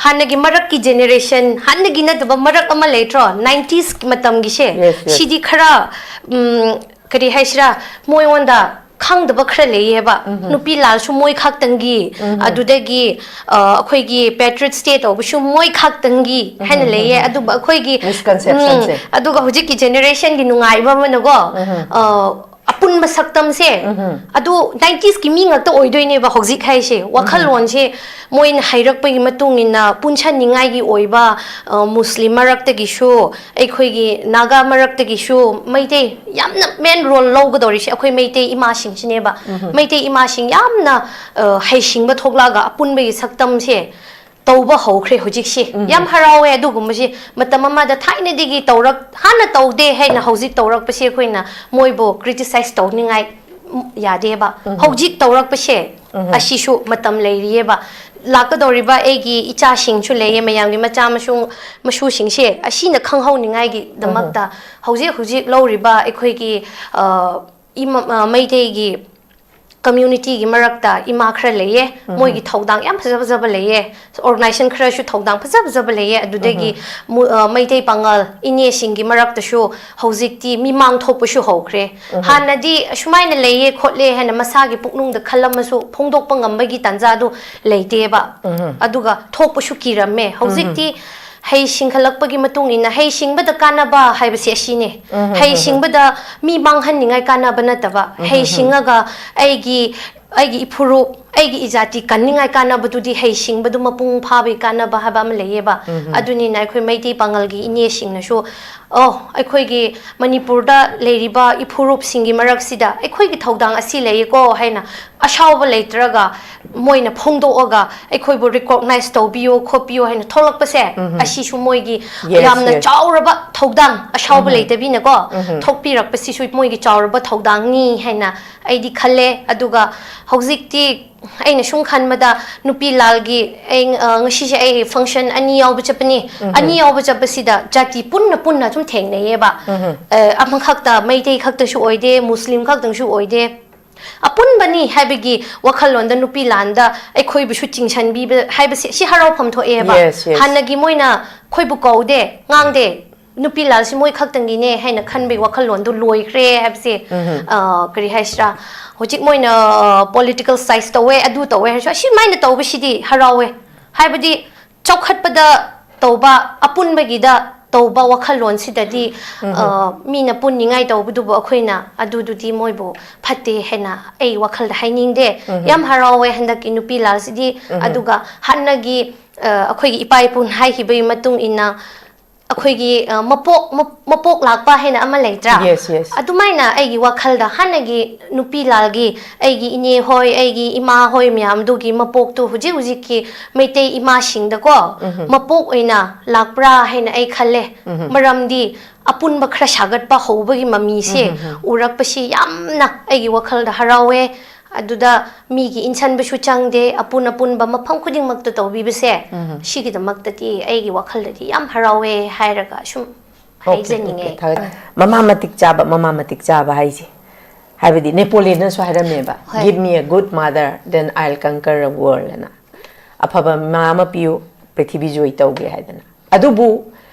ꯍꯥꯟꯅꯒꯤ ꯃꯔꯛꯀꯤ generation, ꯍꯥꯟꯅꯒꯤ ꯅꯠꯇꯕ ꯃꯔꯛ ꯑꯃ ꯂꯩꯇ꯭ꯔꯣ, nineties ꯃꯇꯝꯒꯤꯁꯦ, Yes, yes. ꯁꯤꯗꯤ ꯈꯔ, ꯎꯝ, ꯀꯔꯤ ꯍꯥꯏꯁꯤꯔꯥ, ꯃꯣꯏꯉꯣꯟꯗ ꯈꯪꯗꯕ ꯈꯔ ꯂꯩꯌꯦꯕ꯫ ꯅꯨꯄꯤ ꯂꯥꯜꯁꯨ ꯃꯣꯏ ꯈꯛꯇꯪꯒꯤ, ꯑꯗꯨꯗꯒꯤ, ꯑ, ꯑꯩꯈꯣꯏꯒꯤ patriot state ꯇꯧꯕꯁꯨ ꯃꯣꯏ ꯈꯛꯇꯪꯒꯤ ꯍꯥꯏꯅ ꯂꯩꯌꯦ꯫ ꯑꯗꯨꯕꯨ ꯑꯩꯈꯣꯏꯒꯤ, Misconceptionꯁꯦ꯫ ꯎꯝ, ꯑꯗꯨꯒ ꯍꯧꯖꯤꯛꯀꯤ generationꯒꯤ ꯅꯨꯡꯉꯥꯏꯕ ꯑꯃꯅꯀꯣ, ꯑ, ꯑꯄꯨꯟꯕ ꯁꯛꯇꯝꯁꯦ, ꯑꯗꯨ ninetiesꯀꯤ ꯃꯤ ꯉꯥꯛꯇ ꯑꯣꯏꯗꯣꯏꯅꯦꯕ ꯍꯧꯖꯤꯛ ꯍꯥꯏꯁꯦ꯫ ꯋꯥꯈꯜꯂꯣꯟꯁꯦ ꯃꯣꯏꯅ ꯍꯩꯔꯛꯄꯒꯤ ꯃꯇꯨꯡ ꯏꯟꯅ ꯄꯨꯟꯁꯟꯅꯤꯡꯉꯥꯏꯒꯤ ꯑꯣꯏꯕ, ꯑ, ꯃꯨꯁꯂꯤꯝ ꯃꯔꯛꯇꯒꯤꯁꯨ, ꯑꯩꯈꯣꯏꯒꯤ ꯅꯥꯒꯥ ꯃꯔꯛꯇꯒꯤꯁꯨ ꯃꯩꯇꯩ ꯌꯥꯝꯅ main role ꯂꯧꯒꯗꯧꯔꯤꯁꯦ ꯑꯩꯈꯣꯏ ꯃꯩꯇꯩ ꯏꯃꯥꯁꯤꯡꯁꯤꯅꯦꯕ꯫ ꯃꯩꯇꯩ ꯏꯃꯥꯁꯤꯡ ꯌꯥꯝꯅ, ꯑ, ꯍꯩꯁꯤꯡꯕ ꯊꯣꯛꯂꯛꯑꯒ ꯑꯄꯨꯟꯕꯒꯤ ꯁꯛꯇꯝꯁꯦ ꯇꯧꯕ ꯍꯧꯈ꯭ꯔꯦ ꯍꯧꯖꯤꯛꯁꯦ꯫ ꯌꯥꯝ ꯍꯔꯥꯎꯋꯦ ꯑꯗꯨꯒꯨꯝꯕꯁꯦ꯫ ꯃꯇꯝ ꯑꯃꯗ ꯊꯥꯏꯅꯗꯒꯤ ꯇꯧꯔꯛ-, ꯍꯥꯟꯅ ꯇꯧꯗꯦ ꯍꯥꯏꯅ ꯍꯧꯖꯤꯛ ꯇꯧꯔꯛꯄꯁꯦ ꯑꯩꯈꯣꯏꯅ ꯃꯣꯏꯕꯨ criticize ꯇꯧꯅꯤꯡꯉꯥꯏ ꯌꯥꯗꯦꯕ꯫ ꯍꯧꯖꯤꯛ ꯇꯧꯔꯛꯄꯁꯦ ꯑꯁꯤꯁꯨ ꯃꯇꯝ ꯂꯩꯔꯤꯌꯦꯕ꯫ ꯂꯥꯛꯀꯗꯧꯔꯤꯕ ꯑꯩꯒꯤ ꯏꯆꯥꯁꯤꯡꯁꯨ ꯂꯩꯌꯦ, ꯃꯌꯥꯝꯒꯤ ꯃꯆꯥ ꯃꯁꯨ, ꯃꯁꯨꯁꯤꯡꯁꯦ ꯑꯁꯤꯅ ꯈꯪꯍꯧꯅꯤꯡꯉꯥꯏꯒꯤꯗꯃꯛꯇ ꯍꯧꯖꯤꯛ ꯍꯧꯖꯤꯛ ꯂꯧꯔꯤꯕ ꯑꯩꯈꯣꯏꯒꯤ, ꯑ, ꯏꯃ-, ꯑ, ꯃꯩꯇꯩꯒꯤ communityꯒꯤ ꯃꯔꯛꯇ ꯏꯃꯥ ꯈꯔ ꯂꯩꯌꯦ, ꯃꯣꯏꯒꯤ ꯊꯧꯗꯥꯡ ꯌꯥꯝ ꯐꯖ ꯐꯖꯕ ꯂꯩꯌꯦ, organization ꯈꯔꯁꯨ ꯊꯧꯗꯥꯡ ꯐꯖ ꯐꯖꯕ ꯂꯩꯌꯦ꯫ ꯑꯗꯨꯗꯒꯤ ꯃꯨ-, ꯑ, ꯃꯩꯇꯩ ꯄꯥꯉꯜ ꯏꯅꯦꯁꯤꯡꯒꯤ ꯃꯔꯛꯇꯁꯨ ꯍꯧꯖꯤꯛꯇꯤ ꯃꯤꯃꯥꯡ ꯊꯣꯛꯄꯁꯨ ꯍꯧꯈ꯭ꯔꯦ꯫ ꯍꯥꯟꯅꯗꯤ ꯑꯁꯨꯃꯥꯏꯅ ꯂꯩꯌꯦ ꯈꯣꯠꯂꯦ ꯍꯥꯏꯅ ꯃꯁꯥꯒꯤ ꯄꯨꯛꯅꯨꯡꯗ ꯈꯜꯂꯝꯃꯁꯨ ꯐꯣꯡꯗꯣꯛꯄ ꯉꯝꯕꯒꯤ ꯇꯥꯟꯖꯥꯗꯨ ꯂꯩꯇꯦꯕ꯫ ꯑꯗꯨꯒ ꯊꯣꯛꯄꯁꯨ ꯀꯤꯔꯝꯃꯦ꯫ ꯍꯧꯖꯤꯛꯇꯤ ꯍꯩ ꯁꯤꯡꯈꯠꯂꯛꯄꯒꯤ ꯃꯇꯨꯡ ꯏꯟꯅ, ꯍꯩ ꯁꯤꯡꯕꯗ ꯀꯥꯟꯅꯕ ꯍꯥꯏꯕꯁꯦ ꯑꯁꯤꯅꯦ꯫ ꯍꯩ ꯁꯤꯡꯕꯗ ꯃꯤ ꯃꯥꯡꯍꯟꯅꯤꯡꯉꯥꯏ ꯀꯥꯟꯅꯕ ꯅꯠꯇꯕ, ꯍꯩ ꯁꯤꯡꯉꯒ ꯑꯩꯒꯤ ꯑꯩꯒꯤ ꯏꯐꯨꯔꯨꯞ, ꯑꯩꯒꯤ ꯏꯖꯥꯇꯤ ꯀꯟꯅꯤꯡꯉꯥꯏ ꯀꯥꯟꯅꯕꯗꯨꯗꯤ ꯍꯩ ꯁꯤꯡꯕꯗꯨ ꯃꯄꯨꯡ ꯐꯥꯕꯒꯤ ꯀꯥꯟꯅꯕ ꯍꯥꯏꯕ ꯑꯃ ꯂꯩꯌꯦꯕ꯫ ꯑꯗꯨꯅꯤꯅ ꯑꯩꯈꯣꯏ ꯃꯩꯇꯩ ꯄꯥꯉꯜꯒꯤ ꯏꯅꯦꯁꯤꯡꯅꯁꯨ, "ꯑꯣ, ꯑꯩꯈꯣꯏꯒꯤ ꯃꯅꯤꯄꯨꯔꯗ ꯂꯩꯔꯤꯕ ꯏꯐꯨꯔꯨꯞꯁꯤꯡꯒꯤ ꯃꯔꯛꯁꯤꯗ ꯑꯩꯈꯣꯏꯒꯤ ꯊꯧꯗꯥꯡ ꯑꯁꯤ ꯂꯩꯌꯦꯀꯣ" ꯍꯥꯏꯅ ꯑꯁꯥꯎꯕ ꯂꯩꯇ꯭ꯔꯒ ꯃꯣꯏꯅ ꯐꯣꯡꯗꯣꯛꯑꯒ ꯑꯩꯈꯣꯏꯕꯨ recognize ꯇꯧꯕꯤꯌꯣ, ꯈꯣꯠꯄꯤꯌꯣ ꯍꯥꯏꯅ ꯊꯣꯛꯂꯛꯄꯁꯦ, ꯑꯁꯤꯁꯨ ꯃꯣꯏꯒꯤ ꯌꯥꯝꯅ ꯆꯥꯎꯔꯕ ꯊꯧꯗꯥꯡ, ꯑꯁꯥꯎꯕ ꯂꯩꯇꯕꯤꯅꯀꯣ ꯊꯣꯛꯄꯤꯔꯛꯄꯁꯤꯁꯨ ꯃꯣꯏꯒꯤ ꯆꯥꯎꯔꯕ ꯊꯧꯗꯥꯡꯅꯤ ꯍꯥꯏꯅ ꯑꯩꯗꯤ ꯈꯜꯂꯦ꯫ ꯑꯗꯨꯒ ꯍꯧꯖꯤꯛꯇꯤ ꯑꯩꯅ ꯁꯨꯝ ꯈꯟꯕꯗ, ꯅꯨꯄꯤ ꯂꯥꯜꯒꯤ ꯑꯩ, ꯑ, ꯉꯁꯤꯁꯦ ꯑꯩ function ꯑꯅꯤ ꯌꯥꯎꯕ ꯆꯠꯄꯅꯤ꯫ ꯑꯅꯤ ꯌꯥꯎꯕ ꯆꯠꯄꯁꯤꯗ ꯖꯥꯇꯤ ꯄꯨꯟꯅ ꯄꯨꯟꯅ ꯁꯨꯝ ꯊꯦꯡꯅꯩꯌꯦꯕ꯫ ꯑ, ꯑꯃꯈꯛꯇ, ꯃꯩꯇꯩ ꯈꯛꯇꯁꯨ ꯑꯣꯏꯗꯦ, ꯃꯨꯁꯂꯤꯝ ꯈꯛꯇꯪꯁꯨ ꯑꯣꯏꯗꯦ, ꯑꯄꯨꯟꯕꯅꯤ ꯍꯥꯏꯕꯒꯤ ꯋꯥꯈꯜꯂꯣꯟꯗ ꯅꯨꯄꯤ ꯂꯥꯟꯗ ꯑꯩꯈꯣꯏꯕꯨꯁꯨ ꯆꯤꯡꯁꯤꯟꯕꯤꯕ ꯍꯥꯏꯕꯁꯤ, ꯁꯤ ꯍꯔꯥꯎꯐꯝ ꯊꯣꯛꯑꯦꯕ꯫ Yes, yes. ꯍꯥꯟꯅꯒꯤ ꯃꯣꯏꯅ ꯑꯩꯈꯣꯏꯕꯨ ꯀꯧꯗꯦ, ꯉꯥꯡꯗꯦ, ꯅꯨꯄꯤ ꯂꯥꯜꯁꯤ ꯃꯣꯏ ꯈꯛꯇꯪꯒꯤꯅꯦ ꯍꯥꯏꯅ ꯈꯟꯕꯒꯤ ꯋꯥꯈꯜꯂꯣꯟꯗꯣ ꯂꯣꯏꯈ꯭ꯔꯦ ꯍꯥꯏꯕꯁꯦ, ꯑ, ꯀꯔꯤ ꯍꯥꯏꯁꯤꯔꯥ, ꯍꯧꯖꯤꯛ ꯃꯣꯏꯅ, ꯑ, political size ꯇꯧꯋꯦ, ꯑꯗꯨ ꯇꯧꯋꯦ ꯍꯥꯏꯔꯁꯨ, ꯑꯁꯤꯃꯥꯏꯅ ꯇꯧꯕꯁꯤꯗꯤ ꯍꯔꯥꯎꯋꯦ꯫ ꯍꯥꯏꯕꯗꯤ ꯆꯥꯎꯈꯠꯄꯗ ꯇꯧꯕ, ꯑꯄꯨꯟꯕꯒꯤꯗ ꯇꯧꯕ ꯋꯥꯈꯜꯂꯣꯟꯁꯤꯗꯗꯤ, ꯑ, ꯃꯤꯅ ꯄꯨꯟꯅꯤꯡꯉꯥꯏ ꯇꯧꯕꯗꯨꯕꯨ ꯑꯩꯈꯣꯏꯅ ꯑꯗꯨꯗꯨꯗꯤ ꯃꯣꯏꯕꯨ ꯐꯠꯇꯦ ꯍꯥꯏꯅ ꯑꯩ ꯋꯥꯈꯜꯗ ꯍꯥꯏꯅꯤꯡꯗꯦ꯫ ꯌꯥꯝ ꯍꯔꯥꯎꯋꯦ ꯍꯟꯗꯛꯀꯤ ꯅꯨꯄꯤ ꯂꯥꯜꯁꯤꯗꯤ꯫ ꯑꯗꯨꯒ ꯍꯥꯟꯅꯒꯤ, ꯑ, ꯑꯩꯈꯣꯏꯒꯤ ꯏꯄꯥ ꯏꯄꯨꯅ ꯍꯥꯏꯈꯤꯕꯒꯤ ꯃꯇꯨꯡ ꯏꯟꯅ, ꯑꯩꯈꯣꯏꯒꯤ, ꯑ, ꯃꯄꯣꯛ, ꯃ-, ꯃꯄꯣꯛ ꯂꯥꯛꯄ ꯍꯥꯏꯅ ꯑꯃ ꯂꯩꯇ꯭ꯔꯥ? Yes, yes. ꯑꯗꯨꯃꯥꯏꯅ ꯑꯩꯒꯤ ꯋꯥꯈꯜꯗ ꯍꯥꯟꯅꯒꯤ ꯅꯨꯄꯤ ꯂꯥꯜꯒꯤ, ꯑꯩꯒꯤ ꯏꯅꯦ ꯍꯣꯏ, ꯑꯩꯒꯤ ꯏꯃꯥ ꯍꯣꯏ ꯃꯌꯥꯝꯗꯨꯒꯤ ꯃꯄꯣꯛꯇꯨ ꯍꯧꯖꯤꯛ ꯍꯧꯖꯤꯛꯀꯤ ꯃꯩꯇꯩ ꯏꯃꯥꯁꯤꯡꯗꯀꯣ, ꯃꯄꯣꯛ ꯑꯣꯏꯅ ꯂꯥꯛꯄ꯭ꯔꯥ ꯍꯥꯏꯅ ꯑꯩ ꯈꯜꯂꯦ꯫ ꯃꯔꯝꯗꯤ ꯑꯄꯨꯟꯕ ꯈꯔ ꯁꯥꯒꯠꯄ ꯍꯧꯕꯒꯤ ꯃꯃꯤꯁꯦ ꯎꯔꯛꯄꯁꯤ ꯌꯥꯝꯅ ꯑꯩꯒꯤ ꯋꯥꯈꯜꯗ ꯍꯔꯥꯎꯋꯦ꯫ ꯑꯗꯨꯗ ꯃꯤꯒꯤ ꯏꯟꯁꯟꯕꯁꯨ ꯆꯪꯗꯦ, ꯑꯄꯨꯟ ꯑꯄꯨꯟꯕ ꯃꯐꯝ ꯈꯨꯗꯤꯡꯃꯛꯇ ꯇꯧꯕꯤꯕꯁꯦ, ꯁꯤꯒꯤꯗꯃꯛꯇꯗꯤ ꯑꯩꯒꯤ ꯋꯥꯈꯜꯗꯗꯤ ꯌꯥꯝ ꯍꯔꯥꯎꯋꯦ ꯍꯥꯏꯔꯒ ꯁꯨꯝ Okay, ꯍꯥꯏꯖꯅꯤꯡꯉꯦ꯫ Okay, ꯊꯥꯒꯠ-, ꯃꯃꯥ ꯃꯇꯤꯛ ꯆꯥꯕ, ꯃꯃꯥ ꯃꯇꯤꯛ ꯆꯥꯕ ꯍꯥꯏꯁꯦ, ꯍꯥꯏꯕꯗꯤ ꯅꯦꯄꯣꯂꯤꯌꯟꯅꯁꯨ ꯍꯥꯏꯔꯝꯃꯦꯕ, ꯍꯣꯏ꯫ "Give me a good mother, then I'll conquer a world" ꯑꯅ꯫ "ꯑꯐꯕ ꯃꯃꯥ ꯑꯃ ꯄꯤꯌꯨ, ꯄ꯭ꯔꯤꯊꯤꯕꯤ ꯖꯣꯏ ꯇꯧꯒꯦ" ꯍꯥꯏꯗꯅ꯫ ꯑꯗꯨꯕꯨ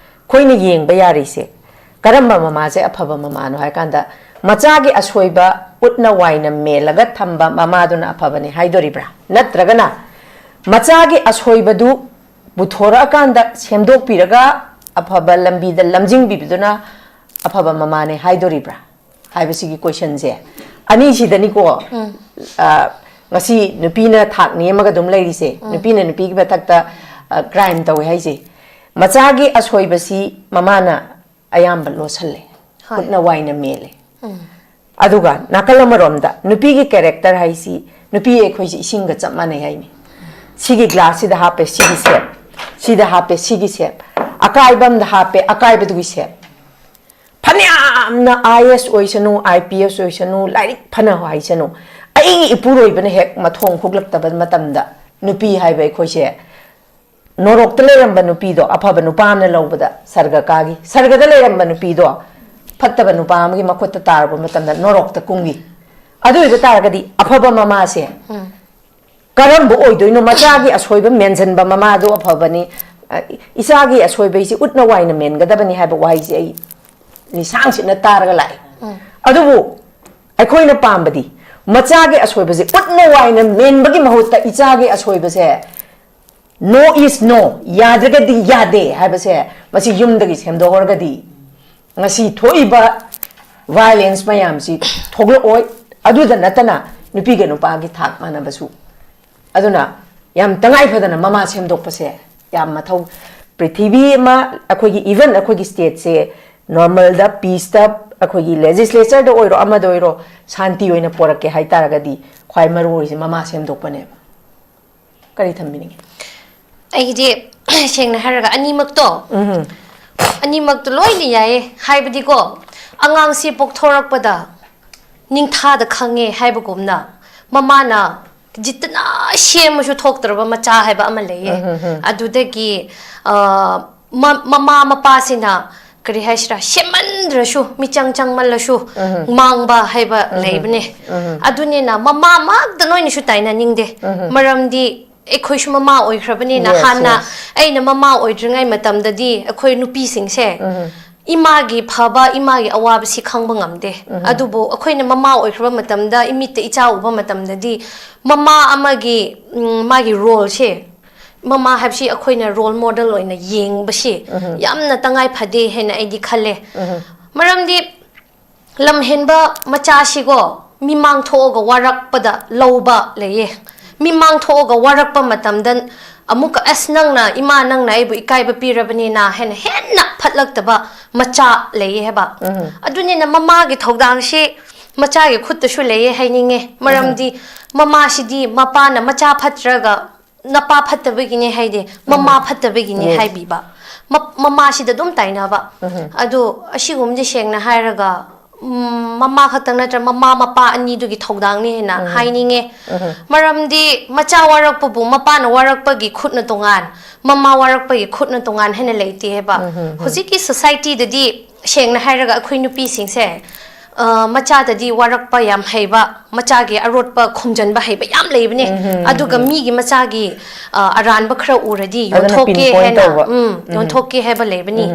ꯑꯩꯈꯣꯏꯅ ꯌꯦꯡꯕ ꯌꯥꯔꯤꯁꯦ, ꯀꯔꯝꯕ ꯃꯃꯥꯁꯦ ꯑꯐꯕ ꯃꯃꯥꯅꯣ ꯍꯥꯏ ꯀꯥꯟꯗ, ꯃꯆꯥꯒꯤ ꯑꯁꯣꯏꯕ ꯎꯠꯅ ꯋꯥꯏꯅ ꯃꯦꯜꯂꯒ ꯊꯝꯕ ꯃꯃꯥꯗꯨꯅ ꯑꯐꯕꯅꯤ ꯍꯥꯏꯗꯣꯔꯤꯕ꯭ꯔꯥ? ꯅꯠꯇ꯭ꯔꯒꯅ ꯃꯆꯥꯒꯤ ꯑꯁꯣꯏꯕꯗꯨ ꯄꯨꯊꯣꯔꯛꯑꯀꯥꯟꯗ ꯁꯦꯝꯗꯣꯛꯄꯤꯔꯒ ꯑꯐꯕ ꯂꯝꯕꯤꯗ ꯂꯝꯖꯤꯡꯕꯤꯕꯗꯨꯅ ꯑꯐꯕ ꯃꯃꯥꯅꯦ ꯍꯥꯏꯗꯣꯔꯤꯕ꯭ꯔꯥ ꯍꯥꯏꯕꯁꯤꯒꯤ ꯀꯣꯏꯁꯟꯁꯦ ꯑꯅꯤꯁꯤꯗꯅꯤꯀꯣ꯫ ꯎꯝ꯫ ꯑ, ꯉꯁꯤ ꯅꯨꯄꯤꯅ ꯊꯥꯛ ꯅꯦꯝꯃꯒ ꯑꯗꯨꯝ ꯂꯩꯔꯤꯁꯦ, ꯎꯝ꯫ ꯅꯨꯄꯤꯅ ꯅꯨꯄꯤꯒꯤ ꯃꯊꯛꯇ, ꯑ, ꯀ꯭ꯔꯥꯏꯝ ꯇꯧꯋꯦ ꯍꯥꯏꯁꯦ, ꯃꯆꯥꯒꯤ ꯑꯁꯣꯏꯕꯁꯤ ꯃꯃꯥꯅ ꯑꯌꯥꯝꯕ ꯂꯣꯠꯁꯜꯂꯦ, ꯍꯣꯏ꯫ ꯈꯨꯠꯅ ꯋꯥꯏꯅ ꯃꯦꯜꯂꯦ꯫ ꯎꯝ꯫ ꯑꯗꯨꯒ ꯅꯥꯀꯜ ꯑꯃꯔꯣꯝꯗ ꯅꯨꯄꯤꯒꯤ ꯀꯦꯔꯦꯛꯇꯔ ꯍꯥꯏꯁꯤ, ꯅꯨꯄꯤ ꯑꯩꯈꯣꯏꯁꯤ ꯏꯁꯤꯡꯒ ꯆꯞ ꯃꯥꯟꯅꯩ ꯍꯥꯏꯅꯤ꯫ ꯁꯤꯒꯤ ꯒ꯭ꯂꯥꯁꯁꯤꯗ ꯍꯥꯞꯄꯦ ꯁꯤꯒꯤ ꯁꯦꯞ, ꯁꯤꯗ ꯍꯥꯞꯄꯦ ꯁꯤꯒꯤ ꯁꯦꯞ, ꯑꯀꯥꯏꯕ ꯑꯃꯗ ꯍꯥꯞꯄꯦ ꯑꯀꯥꯏꯕꯗꯨꯒꯤ ꯁꯦꯞ꯫ ꯐꯅꯌꯥꯝꯅ ꯑꯥꯏ ꯑꯦꯁ ꯑꯣꯏꯁꯅꯨ, ꯑꯥꯏ ꯄꯤ ꯑꯦꯁ ꯑꯣꯏꯁꯅꯨ, ꯂꯥꯏꯔꯤꯛ ꯐꯅ ꯍꯥꯏꯁꯅꯨ, ꯑꯩꯒꯤ ꯏꯄꯨꯔꯣꯏꯕꯅ ꯍꯦꯛ ꯃꯊꯣꯡ ꯍꯨꯛꯂꯛꯇꯕ ꯃꯇꯝꯗ ꯅꯨꯄꯤ ꯍꯥꯏꯕ ꯑꯩꯈꯣꯏꯁꯦ ꯅꯣꯔꯣꯛꯇ ꯂꯩꯔꯝꯕ ꯅꯨꯄꯤꯗꯣ ꯑꯐꯕ ꯅꯨꯄꯥ ꯑꯃꯅ ꯂꯧꯕꯗ ꯁꯔꯒ ꯀꯥꯈꯤ, ꯁꯔꯒꯗ ꯂꯩꯔꯝꯕ ꯅꯨꯄꯤꯗꯣ ꯐꯠꯇꯕ ꯅꯨꯄꯥ ꯑꯃꯒꯤ ꯃꯈꯨꯠꯇ ꯇꯥꯔꯕ ꯃꯇꯝꯗ ꯅꯣꯔꯣꯛꯇ ꯀꯨꯝꯈꯤ꯫ ꯑꯗꯨ ꯑꯣꯏꯕ ꯇꯥꯔꯒꯗꯤ ꯑꯐꯕ ꯃꯃꯥꯁꯦ ꯎꯝ꯫ ꯀꯔꯝꯕ ꯑꯣꯏꯗꯣꯏꯅꯣ? ꯃꯆꯥꯒꯤ ꯑꯁꯣꯏꯕ ꯃꯦꯟꯁꯤꯟꯕ ꯃꯃꯥꯗꯣ ꯑꯐꯕꯅꯤ, ꯑ, ꯏꯆꯥꯒꯤ ꯑꯁꯣꯏꯕꯩꯁꯤ ꯎꯠꯅ ꯋꯥꯏꯅ ꯃꯦꯟꯒꯗꯕꯅꯤ ꯍꯥꯏꯕ ꯋꯥꯍꯩꯁꯤ ꯑꯩ ꯂꯤꯁꯥꯡꯁꯤꯠꯅ ꯇꯥꯔꯒ ꯂꯥꯛꯑꯦ꯫ ꯎꯝ꯫ ꯑꯗꯨꯕꯨ ꯑꯩꯈꯣꯏꯅ ꯄꯥꯝꯕꯗꯤ ꯃꯆꯥꯒꯤ ꯑꯁꯣꯏꯕꯁꯦ ꯎꯠꯅ ꯋꯥꯏꯅ ꯃꯦꯟꯕꯒꯤ ꯃꯍꯨꯠꯇ ꯏꯆꯥꯒꯤ ꯑꯁꯣꯏꯕꯁꯦ no is no, ꯌꯥꯗ꯭ꯔꯒꯗꯤ ꯌꯥꯗꯦ ꯍꯥꯏꯕꯁꯦ ꯃꯁꯤ ꯌꯨꯝꯗꯒꯤ ꯁꯦꯝꯗꯣꯛꯍꯧꯔꯒꯗꯤ ꯉꯁꯤ ꯊꯣꯛꯏꯕ violence ꯃꯌꯥꯝꯁꯤ ꯊꯣꯛꯂꯛꯑꯣꯏ꯫ ꯑꯗꯨꯗ ꯅꯠꯇꯅ ꯅꯨꯄꯤꯒ ꯅꯨꯄꯥꯒꯤ ꯊꯥꯛ ꯃꯥꯟꯅꯕꯁꯨ꯫ ꯑꯗꯨꯅ ꯌꯥꯝ ꯇꯉꯥꯏ ꯐꯗꯅ ꯃꯃꯥ ꯁꯦꯝꯗꯣꯛꯄꯁꯦ ꯌꯥꯝ ꯃꯊꯧ꯫ ꯄ꯭ꯔꯤꯊꯤꯕꯤ ꯑꯃ ꯑꯩꯈꯣꯏꯒꯤ, even ꯑꯩꯈꯣꯏꯒꯤ stateꯁꯦ normalꯗ, peaceꯇ, ꯑꯩꯈꯣꯏꯒꯤ legislatureꯗ ꯑꯣꯏꯔꯣ ꯑꯃꯗ ꯑꯣꯏꯔꯣ ꯁꯥꯟꯇꯤ ꯑꯣꯏꯅ ꯄꯣꯔꯛꯀꯦ ꯍꯥꯏꯇꯥꯔꯒꯗꯤ ꯈ꯭ꯋꯥꯏ ꯃꯔꯨ ꯑꯣꯏꯔꯤꯁꯦ ꯃꯃꯥ ꯁꯦꯝꯗꯣꯛꯄꯅꯦꯕ꯫ ꯀꯔꯤ ꯊꯝꯕꯤꯅꯤꯡꯉꯤ? ꯑꯩꯒꯤꯗꯤ ꯁꯦꯡꯅ ꯍꯥꯏꯔꯒ ꯑꯅꯤꯃꯛꯇꯣ, ꯎꯝ꯫ ꯑꯅꯤꯃꯛꯇꯣ ꯂꯣꯏꯅ ꯌꯥꯏꯌꯦ꯫ ꯍꯥꯏꯕꯗꯤꯀꯣ, ꯑꯉꯥꯡꯁꯤ ꯄꯣꯛꯊꯣꯔꯛꯄꯗ ꯅꯤꯡꯊꯥꯗ ꯈꯪꯉꯦ ꯍꯥꯏꯕꯒꯨꯝꯅ ꯃꯃꯥꯅ ꯖꯤꯠꯇꯅ ꯁꯦꯝꯃꯁꯨ ꯊꯣꯛꯇ꯭ꯔꯕ ꯃꯆꯥ ꯍꯥꯏꯕ ꯑꯃ ꯂꯩꯌꯦ꯫ ꯎꯝ, ꯎꯝ, ꯎꯝ꯫ ꯑꯗꯨꯗꯒꯤ, ꯑ, ꯃ-, ꯃꯃꯥ ꯃꯄꯥꯁꯤꯅ ꯀꯔꯤ ꯍꯥꯏꯁꯤꯔꯥ, ꯁꯦꯝꯃꯟꯗ꯭ꯔꯁꯨ, ꯃꯤꯆꯪ ꯆꯪꯃꯜꯂꯁꯨ ꯎꯝ꯫ ꯃꯥꯡꯕ ꯍꯥꯏꯕ ꯎꯝ꯫ ꯂꯩꯕꯅꯦ꯫ ꯎꯝ꯫ ꯑꯗꯨꯅꯤꯅ ꯃꯃꯥꯃꯛꯇ ꯅꯣꯏꯅꯁꯨ ꯇꯥꯏꯅꯅꯤꯡꯗꯦ꯫ ꯎꯝ꯫ ꯃꯔꯝꯗꯤ ꯑꯩꯈꯣꯏꯁꯨ ꯃꯃꯥ ꯑꯣꯏꯈ꯭ꯔꯕꯅꯤꯅ, Yes, ꯍꯥꯟꯅ yes. ꯑꯩꯅ ꯃꯃꯥ ꯑꯣꯏꯗ꯭ꯔꯤꯉꯩ ꯃꯇꯝꯗꯗꯤ ꯑꯩꯈꯣꯏ ꯅꯨꯄꯤꯁꯤꯡꯁꯦ ꯎꯝ꯫ ꯏꯃꯥꯒꯤ ꯐꯕ, ꯏꯃꯥꯒꯤ ꯑꯋꯥꯕꯁꯤ ꯈꯪꯕ ꯉꯝꯗꯦ꯫ ꯎꯝ꯫ ꯑꯗꯨꯕꯨ ꯑꯩꯈꯣꯏꯅ ꯃꯃꯥ ꯑꯣꯏꯈ꯭ꯔꯕ ꯃꯇꯝꯗ, ꯏꯃꯤꯠꯇ ꯏꯆꯥ ꯎꯕ ꯃꯇꯝꯗꯗꯤ, ꯃꯃꯥ ꯑꯃꯒꯤ, ꯎꯝ, ꯃꯥꯒꯤ roleꯁꯦ ꯃꯃꯥ ꯍꯥꯏꯕꯁꯤ ꯑꯩꯈꯣꯏꯅ ꯔꯣꯜ ꯃꯣꯗꯦꯜ ꯑꯣꯏꯅ ꯌꯦꯡꯕꯁꯤ ꯌꯥꯝꯅ ꯇꯉꯥꯏ ꯐꯗꯦ ꯍꯥꯏꯅ ꯑꯩꯗꯤ ꯈꯜꯂꯦ꯫ ꯃꯔꯝꯗꯤ ꯂꯝꯍꯦꯟꯕ ꯃꯆꯥꯁꯤꯀꯣ ꯃꯤꯃꯥꯡ ꯊꯣꯛꯑꯒ ꯋꯥꯔꯛꯄꯗ ꯂꯧꯕ ꯂꯩꯌꯦ꯫ ꯃꯤꯃꯥꯡ ꯊꯣꯛꯑꯒ ꯋꯥꯔꯛꯄ ꯃꯇꯝꯗ ꯑꯃꯨꯛꯀ ꯑꯁ ꯅꯪꯅ ꯏꯃꯥ ꯅꯪꯅ ꯑꯩꯕꯨ ꯏꯀꯥꯏꯕ ꯄꯤꯔꯕꯅꯤꯅ ꯍꯥꯏꯅ ꯍꯦꯟꯅ ꯐꯠꯂꯛꯇꯕ ꯃꯆꯥ ꯂꯩꯌꯦ ꯍꯥꯏꯕ꯫ ꯑꯗꯨꯅꯤꯅ ꯃꯃꯥꯒꯤ ꯊꯧꯗꯥꯡꯁꯤ ꯃꯆꯥꯒꯤ ꯈꯨꯠꯇꯁꯨ ꯂꯩꯌꯦ ꯍꯥꯏꯅꯤꯡꯉꯦ꯫ ꯃꯔꯝꯗꯤ ꯃꯃꯥꯁꯤꯗꯤ ꯃꯄꯥꯅ ꯃꯆꯥ ꯐꯠꯇ꯭ꯔꯒ ꯅꯄꯥ ꯐꯠꯇꯕꯒꯤꯅꯦ ꯍꯥꯏꯗꯦ, ꯃꯃꯥ ꯐꯠꯇꯕꯒꯤꯅꯦ ꯍꯥꯏꯕꯤꯕ꯫ ꯃ- ꯃꯃꯥꯁꯤꯗ ꯑꯗꯨꯝ ꯇꯥꯏꯅꯕ꯫ ꯑꯗꯣ ꯑꯁꯤꯒꯨꯝꯕꯗꯤ ꯁꯦꯡꯅ ꯍꯥꯏꯔꯒ ꯎꯝ, ꯃꯃꯥ ꯈꯛꯇꯪ ꯅꯠꯇ꯭ꯔ ꯃꯃꯥ ꯃꯄꯥ ꯑꯅꯤꯗꯨꯒꯤ ꯊꯧꯗꯥꯡꯅꯤ ꯍꯥꯏꯅ ꯍꯥꯏꯅꯤꯡꯉꯦ꯫ ꯃꯔꯝꯗꯤ ꯃꯆꯥ ꯋꯥꯔꯛꯄꯕꯨ ꯃꯄꯥꯅ ꯋꯥꯔꯛꯄꯒꯤ ꯈꯨꯠꯅ ꯇꯣꯉꯥꯟ, ꯃꯃꯥ ꯋꯥꯔꯛꯄꯒꯤ ꯈꯨꯠꯅ ꯇꯣꯉꯥꯟ ꯍꯥꯏꯅ ꯂꯩꯇꯦ ꯍꯥꯏꯕ꯫ ꯍꯧꯖꯤꯛꯀꯤ ꯁꯣꯁꯥꯏꯇꯤꯗꯗꯤ ꯁꯦꯡꯅ ꯍꯥꯏꯔꯒ ꯑꯩꯈꯣꯏ ꯅꯨꯄꯤꯁꯤꯡꯁꯦ ꯑ, ꯃꯆꯥꯗꯗꯤ ꯋꯥꯔꯛꯄ ꯌꯥꯝ ꯍꯩꯕ, ꯃꯆꯥꯒꯤ ꯑꯔꯣꯠꯄ ꯈꯨꯝꯖꯟꯕ ꯍꯩꯕ ꯌꯥꯝ ꯂꯩꯕꯅꯦ꯫ ꯑꯗꯨꯒ ꯃꯤꯒꯤ ꯃꯆꯥꯒꯤ ꯑ, ꯑꯔꯥꯟꯕ ꯈꯔ ꯎꯔꯗꯤ ꯑꯗꯨꯅ ꯌꯣꯟꯊꯣꯛꯀꯦ pinpoint ꯍꯥꯏꯅ ꯇꯧꯕ꯫ ꯎꯝ, ꯌꯣꯟꯊꯣꯛꯀꯦ ꯍꯥꯏꯕ ꯂꯩꯕꯅꯤ꯫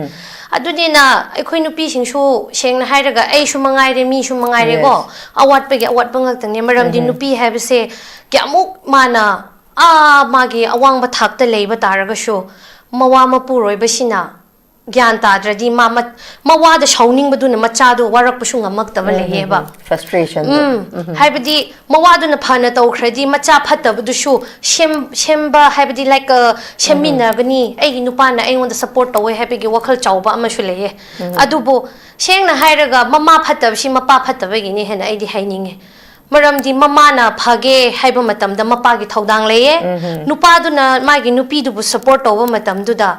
ꯑꯗꯨꯅꯤꯅ ꯑꯩꯈꯣꯏ ꯅꯨꯄꯤꯁꯤꯡꯁꯨ ꯁꯦꯡꯅ ꯍꯥꯏꯔꯒ ꯑꯩꯁꯨ ꯃꯉꯥꯏꯔꯦ, ꯃꯤꯁꯨ ꯃꯉꯥꯏꯔꯦꯀꯣ, ꯑꯋꯥꯠꯄꯒꯤ ꯑꯋꯥꯠꯄ ꯉꯥꯛꯇꯅꯦ꯫ ꯃꯔꯝꯗꯤ ꯅꯨꯄꯤ ꯍꯥꯏꯕꯁꯦ ꯀꯌꯥꯃꯨꯛ ꯃꯥꯅ ꯑꯥ ꯃꯥꯒꯤ ꯑꯋꯥꯡꯕ ꯊꯥꯛꯇ ꯂꯩꯕ ꯇꯥꯔꯒꯁꯨ ꯃꯋꯥ ꯃꯄꯨꯔꯣꯏꯕꯁꯤꯅ ꯒ꯭ꯌꯥꯟ ꯇꯥꯗ꯭ꯔꯗꯤ ꯃꯥ ꯃ- ꯃꯋꯥꯗ ꯁꯥꯎꯅꯤꯡꯕꯗꯨꯅ ꯃꯆꯥꯗꯣ ꯋꯥꯔꯛꯄꯁꯨ ꯉꯝꯃꯛꯇꯕ ꯂꯩꯌꯦꯕ꯫ Frustration. ꯎꯝ, ꯍꯥꯏꯕꯗꯤ ꯃꯋꯥꯗꯨꯅ ꯐꯅ ꯇꯧꯈ꯭ꯔꯗꯤ ꯃꯆꯥ ꯐꯠꯇꯕꯗꯨꯁꯨ ꯁꯦꯝ ꯁꯦꯝꯕ ꯍꯥꯏꯕꯗꯤ ꯂꯥꯏꯛ ꯁꯦꯝꯃꯤꯟꯅꯒꯅꯤ, ꯑꯩꯒꯤ ꯅꯨꯄꯥꯅ ꯑꯩꯉꯣꯟꯗ ꯁꯞꯄꯣꯔꯠ ꯇꯧꯋꯦ ꯍꯥꯏꯕꯒꯤ ꯋꯥꯈꯜ ꯆꯥꯎꯕ ꯑꯃꯁꯨ ꯂꯩꯌꯦ꯫ ꯑꯗꯨꯕꯨ ꯁꯦꯡꯅ ꯍꯥꯏꯔꯒ ꯃꯃꯥ ꯐꯠꯇꯕꯁꯤ ꯃꯄꯥ ꯐꯠꯇꯕꯒꯤꯅꯤ ꯍꯥꯏꯅ ꯑꯩꯗꯤ ꯍꯥꯏꯅꯤꯡꯉꯦ꯫ ꯃꯔꯝꯗꯤ ꯃꯃꯥꯅ ꯐꯒꯦ ꯍꯥꯏꯕ ꯃꯇꯝꯗ ꯃꯄꯥꯒꯤ ꯊꯧꯗꯥꯡ ꯂꯩꯌꯦ꯫ ꯅꯨꯄꯥꯗꯨꯅ ꯃꯥꯒꯤ ꯅꯨꯄꯤꯗꯨꯕꯨ ꯁꯞꯄꯣꯔꯠ ꯇꯧꯕ ꯃꯇꯝꯗꯨꯗ,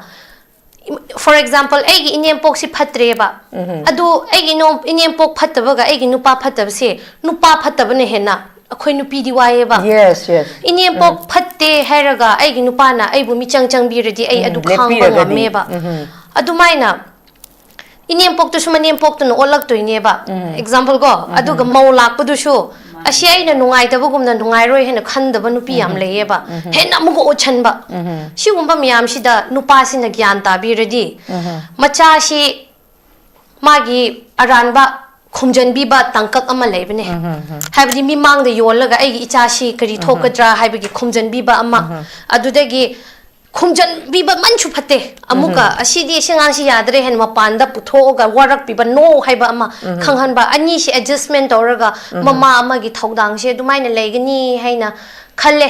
for example, ꯑꯩꯒꯤ ꯏꯅꯦꯝꯄꯣꯛꯁꯤ ꯐꯠꯇ꯭ꯔꯦꯕ꯫ ꯑꯗꯨ ꯑꯩꯒꯤ ꯏꯅꯣꯝ- ꯏꯅꯦꯝꯄꯣꯛ ꯐꯠꯇꯕꯒ ꯑꯩꯒꯤ ꯅꯨꯄꯥ ꯐꯠꯇꯕꯁꯦ, ꯅꯨꯄꯥ ꯐꯠꯇꯕꯅ ꯍꯦꯟꯅ ꯑꯩꯈꯣꯏ ꯅꯨꯄꯤꯗꯤ ꯋꯥꯏꯑꯦꯕ꯫ Yes, yes. ꯏꯅꯦꯝꯄꯣꯛ ꯐꯠꯇꯦ ꯍꯥꯏꯔꯒ ꯑꯩꯒꯤ ꯅꯨꯄꯥꯅ ꯑꯩꯕꯨ ꯃꯤꯆꯪ ꯆꯪꯕꯤꯔꯗꯤ ꯑꯩ ꯑꯗꯨ ꯈꯥꯡꯕ ꯉꯝꯃꯦꯕ꯫ ꯑꯗꯨꯃꯥꯏꯅ ꯏꯅꯦꯝꯄꯣꯛꯇꯨꯁꯨ ꯃꯅꯦꯝꯄꯣꯛꯇꯨꯅ ꯑꯣꯜꯂꯛꯇꯣꯏꯅꯦꯕ꯫ Example ꯀꯣ, ꯑꯗꯨꯒ ꯃꯧ ꯂꯥꯛꯄꯗꯨꯁꯨ ꯑꯁꯤ ꯑꯩꯅ ꯅꯨꯡꯉꯥꯏꯇꯕꯒꯨꯝꯅ ꯅꯨꯡꯉꯥꯏꯔꯣꯏ ꯍꯥꯏꯅ ꯈꯟꯗꯕ ꯅꯨꯄꯤ ꯌꯥꯝ ꯂꯩꯌꯦꯕ꯫ ꯍꯦꯟꯅ ꯑꯃꯨꯛꯀ ꯑꯣꯠꯁꯟꯕ꯫ ꯁꯤꯒꯨꯝꯕ ꯃꯌꯥꯝꯁꯤꯗ ꯅꯨꯄꯥꯁꯤꯅ ꯒ꯭ꯌꯥꯟ ꯇꯥꯕꯤꯔꯗꯤ ꯃꯆꯥꯁꯤ ꯃꯥꯒꯤ ꯑꯔꯥꯟꯕ ꯈꯨꯝꯖꯟꯕꯤꯕ ꯇꯥꯡꯀꯛ ꯑꯃ ꯂꯩꯕꯅꯦ꯫ ꯍꯥꯏꯕꯗꯤ ꯃꯤꯃꯥꯡꯗ ꯌꯣꯜꯂꯒ ꯑꯩꯒꯤ ꯏꯆꯥꯁꯤ ꯀꯔꯤ ꯊꯣꯛꯀꯗ꯭ꯔꯥ ꯍꯥꯏꯕꯒꯤ ꯈꯨꯝꯖꯟꯕꯤꯕ ꯑꯃ꯫ ꯑꯗꯨꯗꯒꯤ ꯈꯨꯝꯖꯟꯕꯤꯕ ꯃꯟꯁꯨ ꯐꯠꯇꯦ꯫ ꯑꯃꯨꯛꯀ ꯑꯁꯤꯗꯤ ꯁꯤ ꯑꯉꯥꯡꯁꯤ ꯌꯥꯗ꯭ꯔꯦ ꯍꯥꯏꯅ ꯃꯄꯥꯟꯗ ꯄꯨꯊꯣꯛꯑꯒ ꯋꯥꯔꯛꯄꯤꯕ, no ꯍꯥꯏꯕ ꯑꯃ ꯈꯪꯍꯟꯕ, ꯑꯅꯤꯁꯤ adjustment ꯇꯧꯔꯒ ꯃꯃꯥ ꯑꯃꯒꯤ ꯊꯧꯗꯥꯡꯁꯦ ꯑꯗꯨꯃꯥꯏꯅ ꯂꯩꯒꯅꯤ ꯍꯥꯏꯅ ꯈꯜꯂꯦ꯫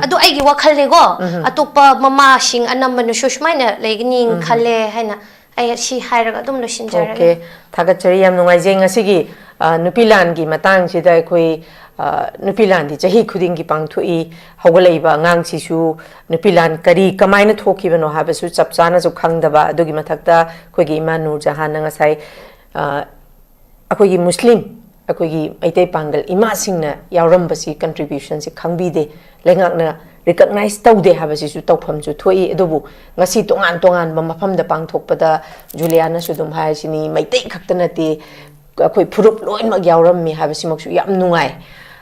ꯑꯗꯨ ꯑꯩꯒꯤ ꯋꯥꯈꯜꯅꯦꯀꯣ꯫ ꯑꯇꯣꯞꯄ ꯃꯃꯥꯁꯤꯡ ꯑꯅꯝꯕꯅꯁꯨ ꯁꯨꯃꯥꯏꯅ ꯂꯩꯒꯅꯤ ꯈꯜꯂꯦ ꯍꯥꯏꯅ ꯑꯩ ꯁꯤ ꯍꯥꯏꯔꯒ ꯑꯗꯨꯝ ꯂꯣꯏꯁꯤꯟꯖꯔꯒꯦ꯫ Okay, ꯊꯥꯒꯠꯆꯔꯤ꯫ ꯌꯥꯝ ꯅꯨꯡꯉꯥꯏꯖꯩ꯫ ꯉꯁꯤꯒꯤ ꯑ, ꯅꯨꯄꯤ ꯂꯥꯟꯒꯤ ꯃꯇꯥꯡꯁꯤꯗ ꯑꯩꯈꯣꯏ, ꯑ, ꯅꯨꯄꯤ ꯂꯥꯟꯗꯤ ꯆꯍꯤ ꯈꯨꯗꯤꯡꯒꯤ ꯄꯥꯡꯊꯣꯛꯏ꯫ ꯍꯧꯒꯠꯂꯛꯏꯕ ꯑꯉꯥꯡꯁꯤꯁꯨ ꯅꯨꯄꯤ ꯂꯥꯟ ꯀꯔꯤ, ꯀꯃꯥꯏꯅ ꯊꯣꯛꯈꯤꯕꯅꯣ ꯍꯥꯏꯕꯁꯨ ꯆꯞ ꯆꯥꯅꯁꯨ ꯈꯪꯗꯕ꯫ ꯑꯗꯨꯒꯤ ꯃꯊꯛꯇ ꯑꯩꯈꯣꯏꯒꯤ ꯏꯃꯥ ꯅꯨꯔ ꯖꯍꯥꯟꯅ ꯉꯁꯥꯏ, ꯑ, ꯑꯩꯈꯣꯏꯒꯤ ꯃꯨꯁꯂꯤꯝ, ꯑꯩꯈꯣꯏꯒꯤ ꯃꯩꯇꯩ ꯄꯥꯡꯒꯜ ꯏꯃꯥꯁꯤꯡꯅ ꯌꯥꯎꯔꯝꯕꯁꯤ, contribution ꯁꯤ ꯈꯪꯕꯤꯗꯦ, ꯂꯩꯉꯥꯛꯅ recognize ꯇꯧꯗꯦ ꯍꯥꯏꯕꯁꯤꯁꯨ ꯇꯧꯐꯝꯁꯨ ꯊꯣꯛꯏ꯫ ꯑꯗꯨꯕꯨ ꯉꯁꯤ ꯇꯣꯉꯥꯟ ꯇꯣꯉꯥꯟꯕ ꯃꯐꯝꯗ ꯄꯥꯡꯊꯣꯛꯄꯗ, ꯖꯨꯂꯤꯌꯥꯅꯁꯨ ꯑꯗꯨꯝ ꯍꯥꯏꯔꯤꯁꯤꯅꯤ, ꯃꯩꯇꯩ ꯈꯛꯇ ꯅꯠꯇꯦ, ꯑꯩꯈꯣꯏ ꯐꯨꯔꯨꯞ ꯂꯣꯏꯅꯃꯛ ꯌꯥꯎꯔꯝꯃꯤ ꯍꯥꯏꯕꯁꯤꯃꯛꯁꯨ ꯌꯥꯝ ꯅꯨꯡꯉꯥꯏ꯫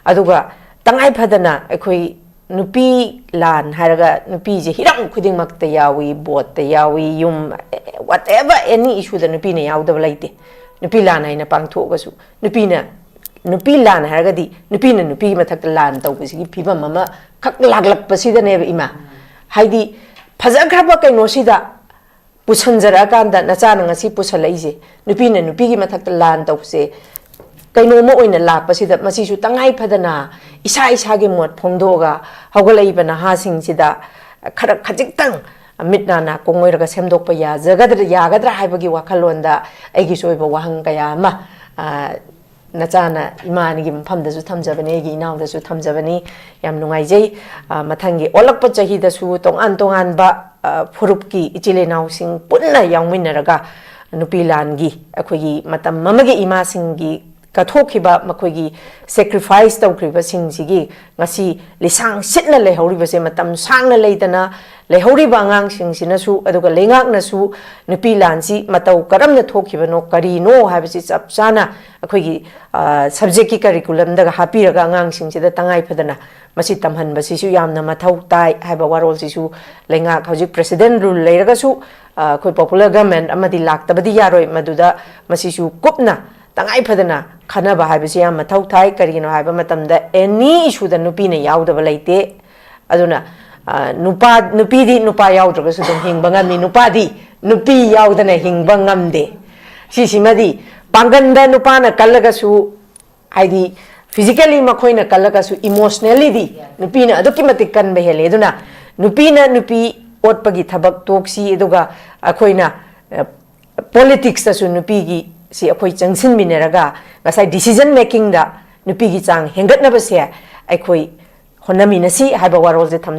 ꯑꯗꯨꯒ ꯇꯉꯥꯏ ꯐꯗꯅ ꯑꯩꯈꯣꯏ ꯅꯨꯄꯤ ꯂꯥꯟ ꯍꯥꯏꯔꯒ ꯅꯨꯄꯤꯁꯦ ꯍꯤꯔꯝ ꯈꯨꯗꯤꯡꯃꯛꯇ ꯌꯥꯎꯏ, ꯕꯣꯠꯇ ꯌꯥꯎꯏ, ꯌꯨꯝ, whatever, any issue ꯗ ꯅꯨꯄꯤꯅ ꯌꯥꯎꯗꯕ ꯂꯩꯇꯦ꯫ ꯅꯨꯄꯤ ꯂꯥꯟ ꯍꯥꯏꯅ ꯄꯥꯡꯊꯣꯛꯑꯒꯁꯨ ꯅꯨꯄꯤꯅ, ꯅꯨꯄꯤ ꯂꯥꯟ ꯍꯥꯏꯔꯒꯗꯤ ꯅꯨꯄꯤꯅ ꯅꯨꯄꯤꯒꯤ ꯃꯊꯛꯇ ꯂꯥꯟ ꯇꯧꯕꯁꯤꯒꯤ ꯐꯤꯕꯝ ꯑꯃꯈꯛ ꯂꯥꯛꯂꯛꯄꯁꯤꯗꯅꯦꯕ, ꯏꯃꯥ꯫ ꯍꯥꯏꯗꯤ ꯐꯖꯈ꯭ꯔꯕ ꯀꯩꯅꯣꯁꯤꯗ ꯄꯨꯁꯟꯖꯔꯛꯑꯀꯥꯟꯗ, ꯅꯆꯥꯅ ꯉꯁꯤ ꯄꯨꯁꯜꯂꯛꯏꯁꯦ, ꯅꯨꯄꯤꯅ ꯅꯨꯄꯤꯒꯤ ꯃꯊꯛꯇ ꯂꯥꯟ ꯇꯧꯕꯁꯦ ꯀꯩꯅꯣꯝꯃ ꯑꯣꯏꯅ ꯂꯥꯛꯄꯁꯤꯗ, ꯃꯁꯤꯁꯨ ꯇꯉꯥꯏ ꯐꯗꯅ ꯏꯁꯥ ꯏꯁꯥꯒꯤ ꯃꯣꯠ ꯐꯣꯡꯗꯣꯛꯑꯒ ꯍꯧꯒꯠꯂꯛꯏꯕ ꯅꯍꯥꯁꯤꯡꯁꯤꯗ ꯈꯔ ꯈꯖꯤꯛꯇꯪ ꯃꯤꯠ ꯅꯥ ꯅꯥꯀꯣꯡ ꯑꯣꯏꯔꯒ ꯁꯦꯝꯗꯣꯛꯄ ꯌꯥꯖꯒꯗ꯭ꯔꯥ, ꯌꯥꯒꯗ꯭ꯔꯥ ꯍꯥꯏꯕꯒꯤ ꯋꯥꯈꯜꯂꯣꯟꯗ ꯑꯩꯒꯤꯁꯨ ꯑꯣꯏꯕ ꯋꯥꯍꯪ ꯀꯌꯥ ꯑꯃ, ꯑ, ꯅꯆꯥꯅ ꯏꯃꯥ ꯑꯅꯤꯒꯤ ꯃꯐꯝꯗꯁꯨ ꯊꯝꯖꯕꯅꯤ, ꯑꯩꯒꯤ ꯏꯅꯥꯎꯗꯁꯨ ꯊꯝꯖꯕꯅꯤ꯫ ꯌꯥꯝ ꯅꯨꯡꯉꯥꯏꯖꯩ꯫ ꯑ, ꯃꯊꯪꯒꯤ ꯑꯣꯜꯂꯛꯄ ꯆꯍꯤꯗꯁꯨ ꯇꯣꯉꯥꯟ ꯇꯣꯉꯥꯟꯕ, ꯑ, ꯐꯨꯔꯨꯞꯀꯤ ꯏꯆꯤꯜ ꯏꯅꯥꯎꯁꯤꯡ ꯄꯨꯟꯅ ꯌꯥꯎꯃꯤꯟꯅꯔꯒ ꯅꯨꯄꯤ ꯂꯥꯟꯒꯤ ꯑꯩꯈꯣꯏꯒꯤ ꯃꯇꯝ ꯑꯃꯒꯤ ꯏꯃꯥꯁꯤꯡꯒꯤ ꯀꯠꯊꯣꯛꯈꯤꯕ, ꯃꯈꯣꯏꯒꯤ sacrifice ꯇꯧꯈ꯭ꯔꯤꯕꯁꯤꯡꯁꯤꯒꯤ ꯉꯁꯤ ꯂꯤꯁꯥꯡ ꯁꯤꯠꯅ ꯂꯩꯍꯧꯔꯤꯕꯁꯦ, ꯃꯇꯝ ꯁꯥꯡꯅ ꯂꯩꯇꯅ ꯂꯩꯍꯧꯔꯤꯕ ꯑꯉꯥꯡꯁꯤꯡꯁꯤꯅꯁꯨ, ꯑꯗꯨꯒ ꯂꯩꯉꯥꯛꯅꯁꯨ ꯅꯨꯄꯤ ꯂꯥꯟꯁꯤ ꯃꯇꯧ ꯀꯔꯝꯅ ꯊꯣꯛꯈꯤꯕꯅꯣ, ꯀꯔꯤꯅꯣ ꯍꯥꯏꯕꯁꯤ ꯆꯞ ꯆꯥꯅ ꯑꯩꯈꯣꯏꯒꯤ, ꯑ, subject ꯀꯤ curriculum ꯗꯒ ꯍꯥꯞꯄꯤꯔꯒ ꯑꯉꯥꯡꯁꯤꯡꯁꯤꯗ ꯇꯉꯥꯏ ꯐꯗꯅ ꯃꯁꯤ ꯇꯝꯍꯟꯕꯁꯤꯁꯨ ꯌꯥꯝꯅ ꯃꯊꯧ ꯇꯥꯏ ꯍꯥꯏꯕ ꯋꯥꯔꯣꯜꯁꯤꯁꯨ, ꯂꯩꯉꯥꯛ ꯍꯧꯖꯤꯛ president rule ꯂꯩꯔꯒꯁꯨ, ꯑ, ꯑꯩꯈꯣꯏ popular government ꯑꯃꯗꯤ ꯂꯥꯛꯇꯕꯗꯤ ꯌꯥꯔꯣꯏ, ꯃꯗꯨꯗ ꯃꯁꯤꯁꯨ ꯀꯨꯞꯅ ꯇꯉꯥꯏ ꯐꯗꯅ ꯈꯟꯅꯕ ꯍꯥꯏꯕꯁꯤ ꯌꯥꯝ ꯃꯊꯧ ꯊꯥꯏ꯫ ꯀꯔꯤꯒꯤꯅꯣ ꯍꯥꯏꯕ ꯃꯇꯝꯗ any issue ꯗ ꯅꯨꯄꯤꯅ ꯌꯥꯎꯗꯕ ꯂꯩꯇꯦ꯫ ꯑꯗꯨꯅ ꯑ, ꯅꯨꯄꯥ, ꯅꯨꯄꯤꯗꯤ ꯅꯨꯄꯥ ꯌꯥꯎꯗ꯭ꯔꯒꯁꯨ ꯑꯗꯨꯝ ꯍꯤꯡꯕ ꯉꯝꯃꯤ, ꯅꯨꯄꯥꯗꯤ ꯅꯨꯄꯤ ꯌꯥꯎꯗꯅ ꯍꯤꯡꯕ ꯉꯝꯗꯦ꯫ ꯁꯤꯁꯤꯃꯗꯤ ꯄꯥꯡꯒꯟꯗ ꯅꯨꯄꯥꯅ ꯀꯜꯂꯒꯁꯨ, ꯍꯥꯏꯗꯤ physically ꯃꯈꯣꯏꯅ ꯀꯜꯂꯒꯁꯨ emotionallyꯗꯤ ꯅꯨꯄꯤꯅ ꯑꯗꯨꯛꯀꯤ ꯃꯇꯤꯛ ꯀꯟꯕ ꯍꯦꯜꯂꯤ꯫ ꯑꯗꯨꯅ ꯅꯨꯄꯤꯅ ꯅꯨꯄꯤ ꯑꯣꯠꯄꯒꯤ ꯊꯕꯛ ꯇꯣꯛꯁꯤ, ꯑꯗꯨꯒ ꯑꯩꯈꯣꯏꯅ ꯄꯣꯂꯤꯇꯤꯛꯁꯇꯁꯨ ꯅꯨꯄꯤꯒꯤ ꯁꯤ ꯑꯩꯈꯣꯏ ꯆꯪꯁꯤꯟꯃꯤꯟꯅꯔꯒ ꯉꯁꯥꯏ decision makingꯗ ꯅꯨꯄꯤꯒꯤ ꯆꯥꯡ ꯍꯦꯟꯒꯠꯅꯕꯁꯦ ꯑꯩꯈꯣꯏ ꯍꯣꯠꯅꯃꯤꯟꯅꯁꯤ ꯍꯥꯏꯕ ꯋꯥꯔꯣꯜꯁꯦ ꯊꯝꯖꯩ꯫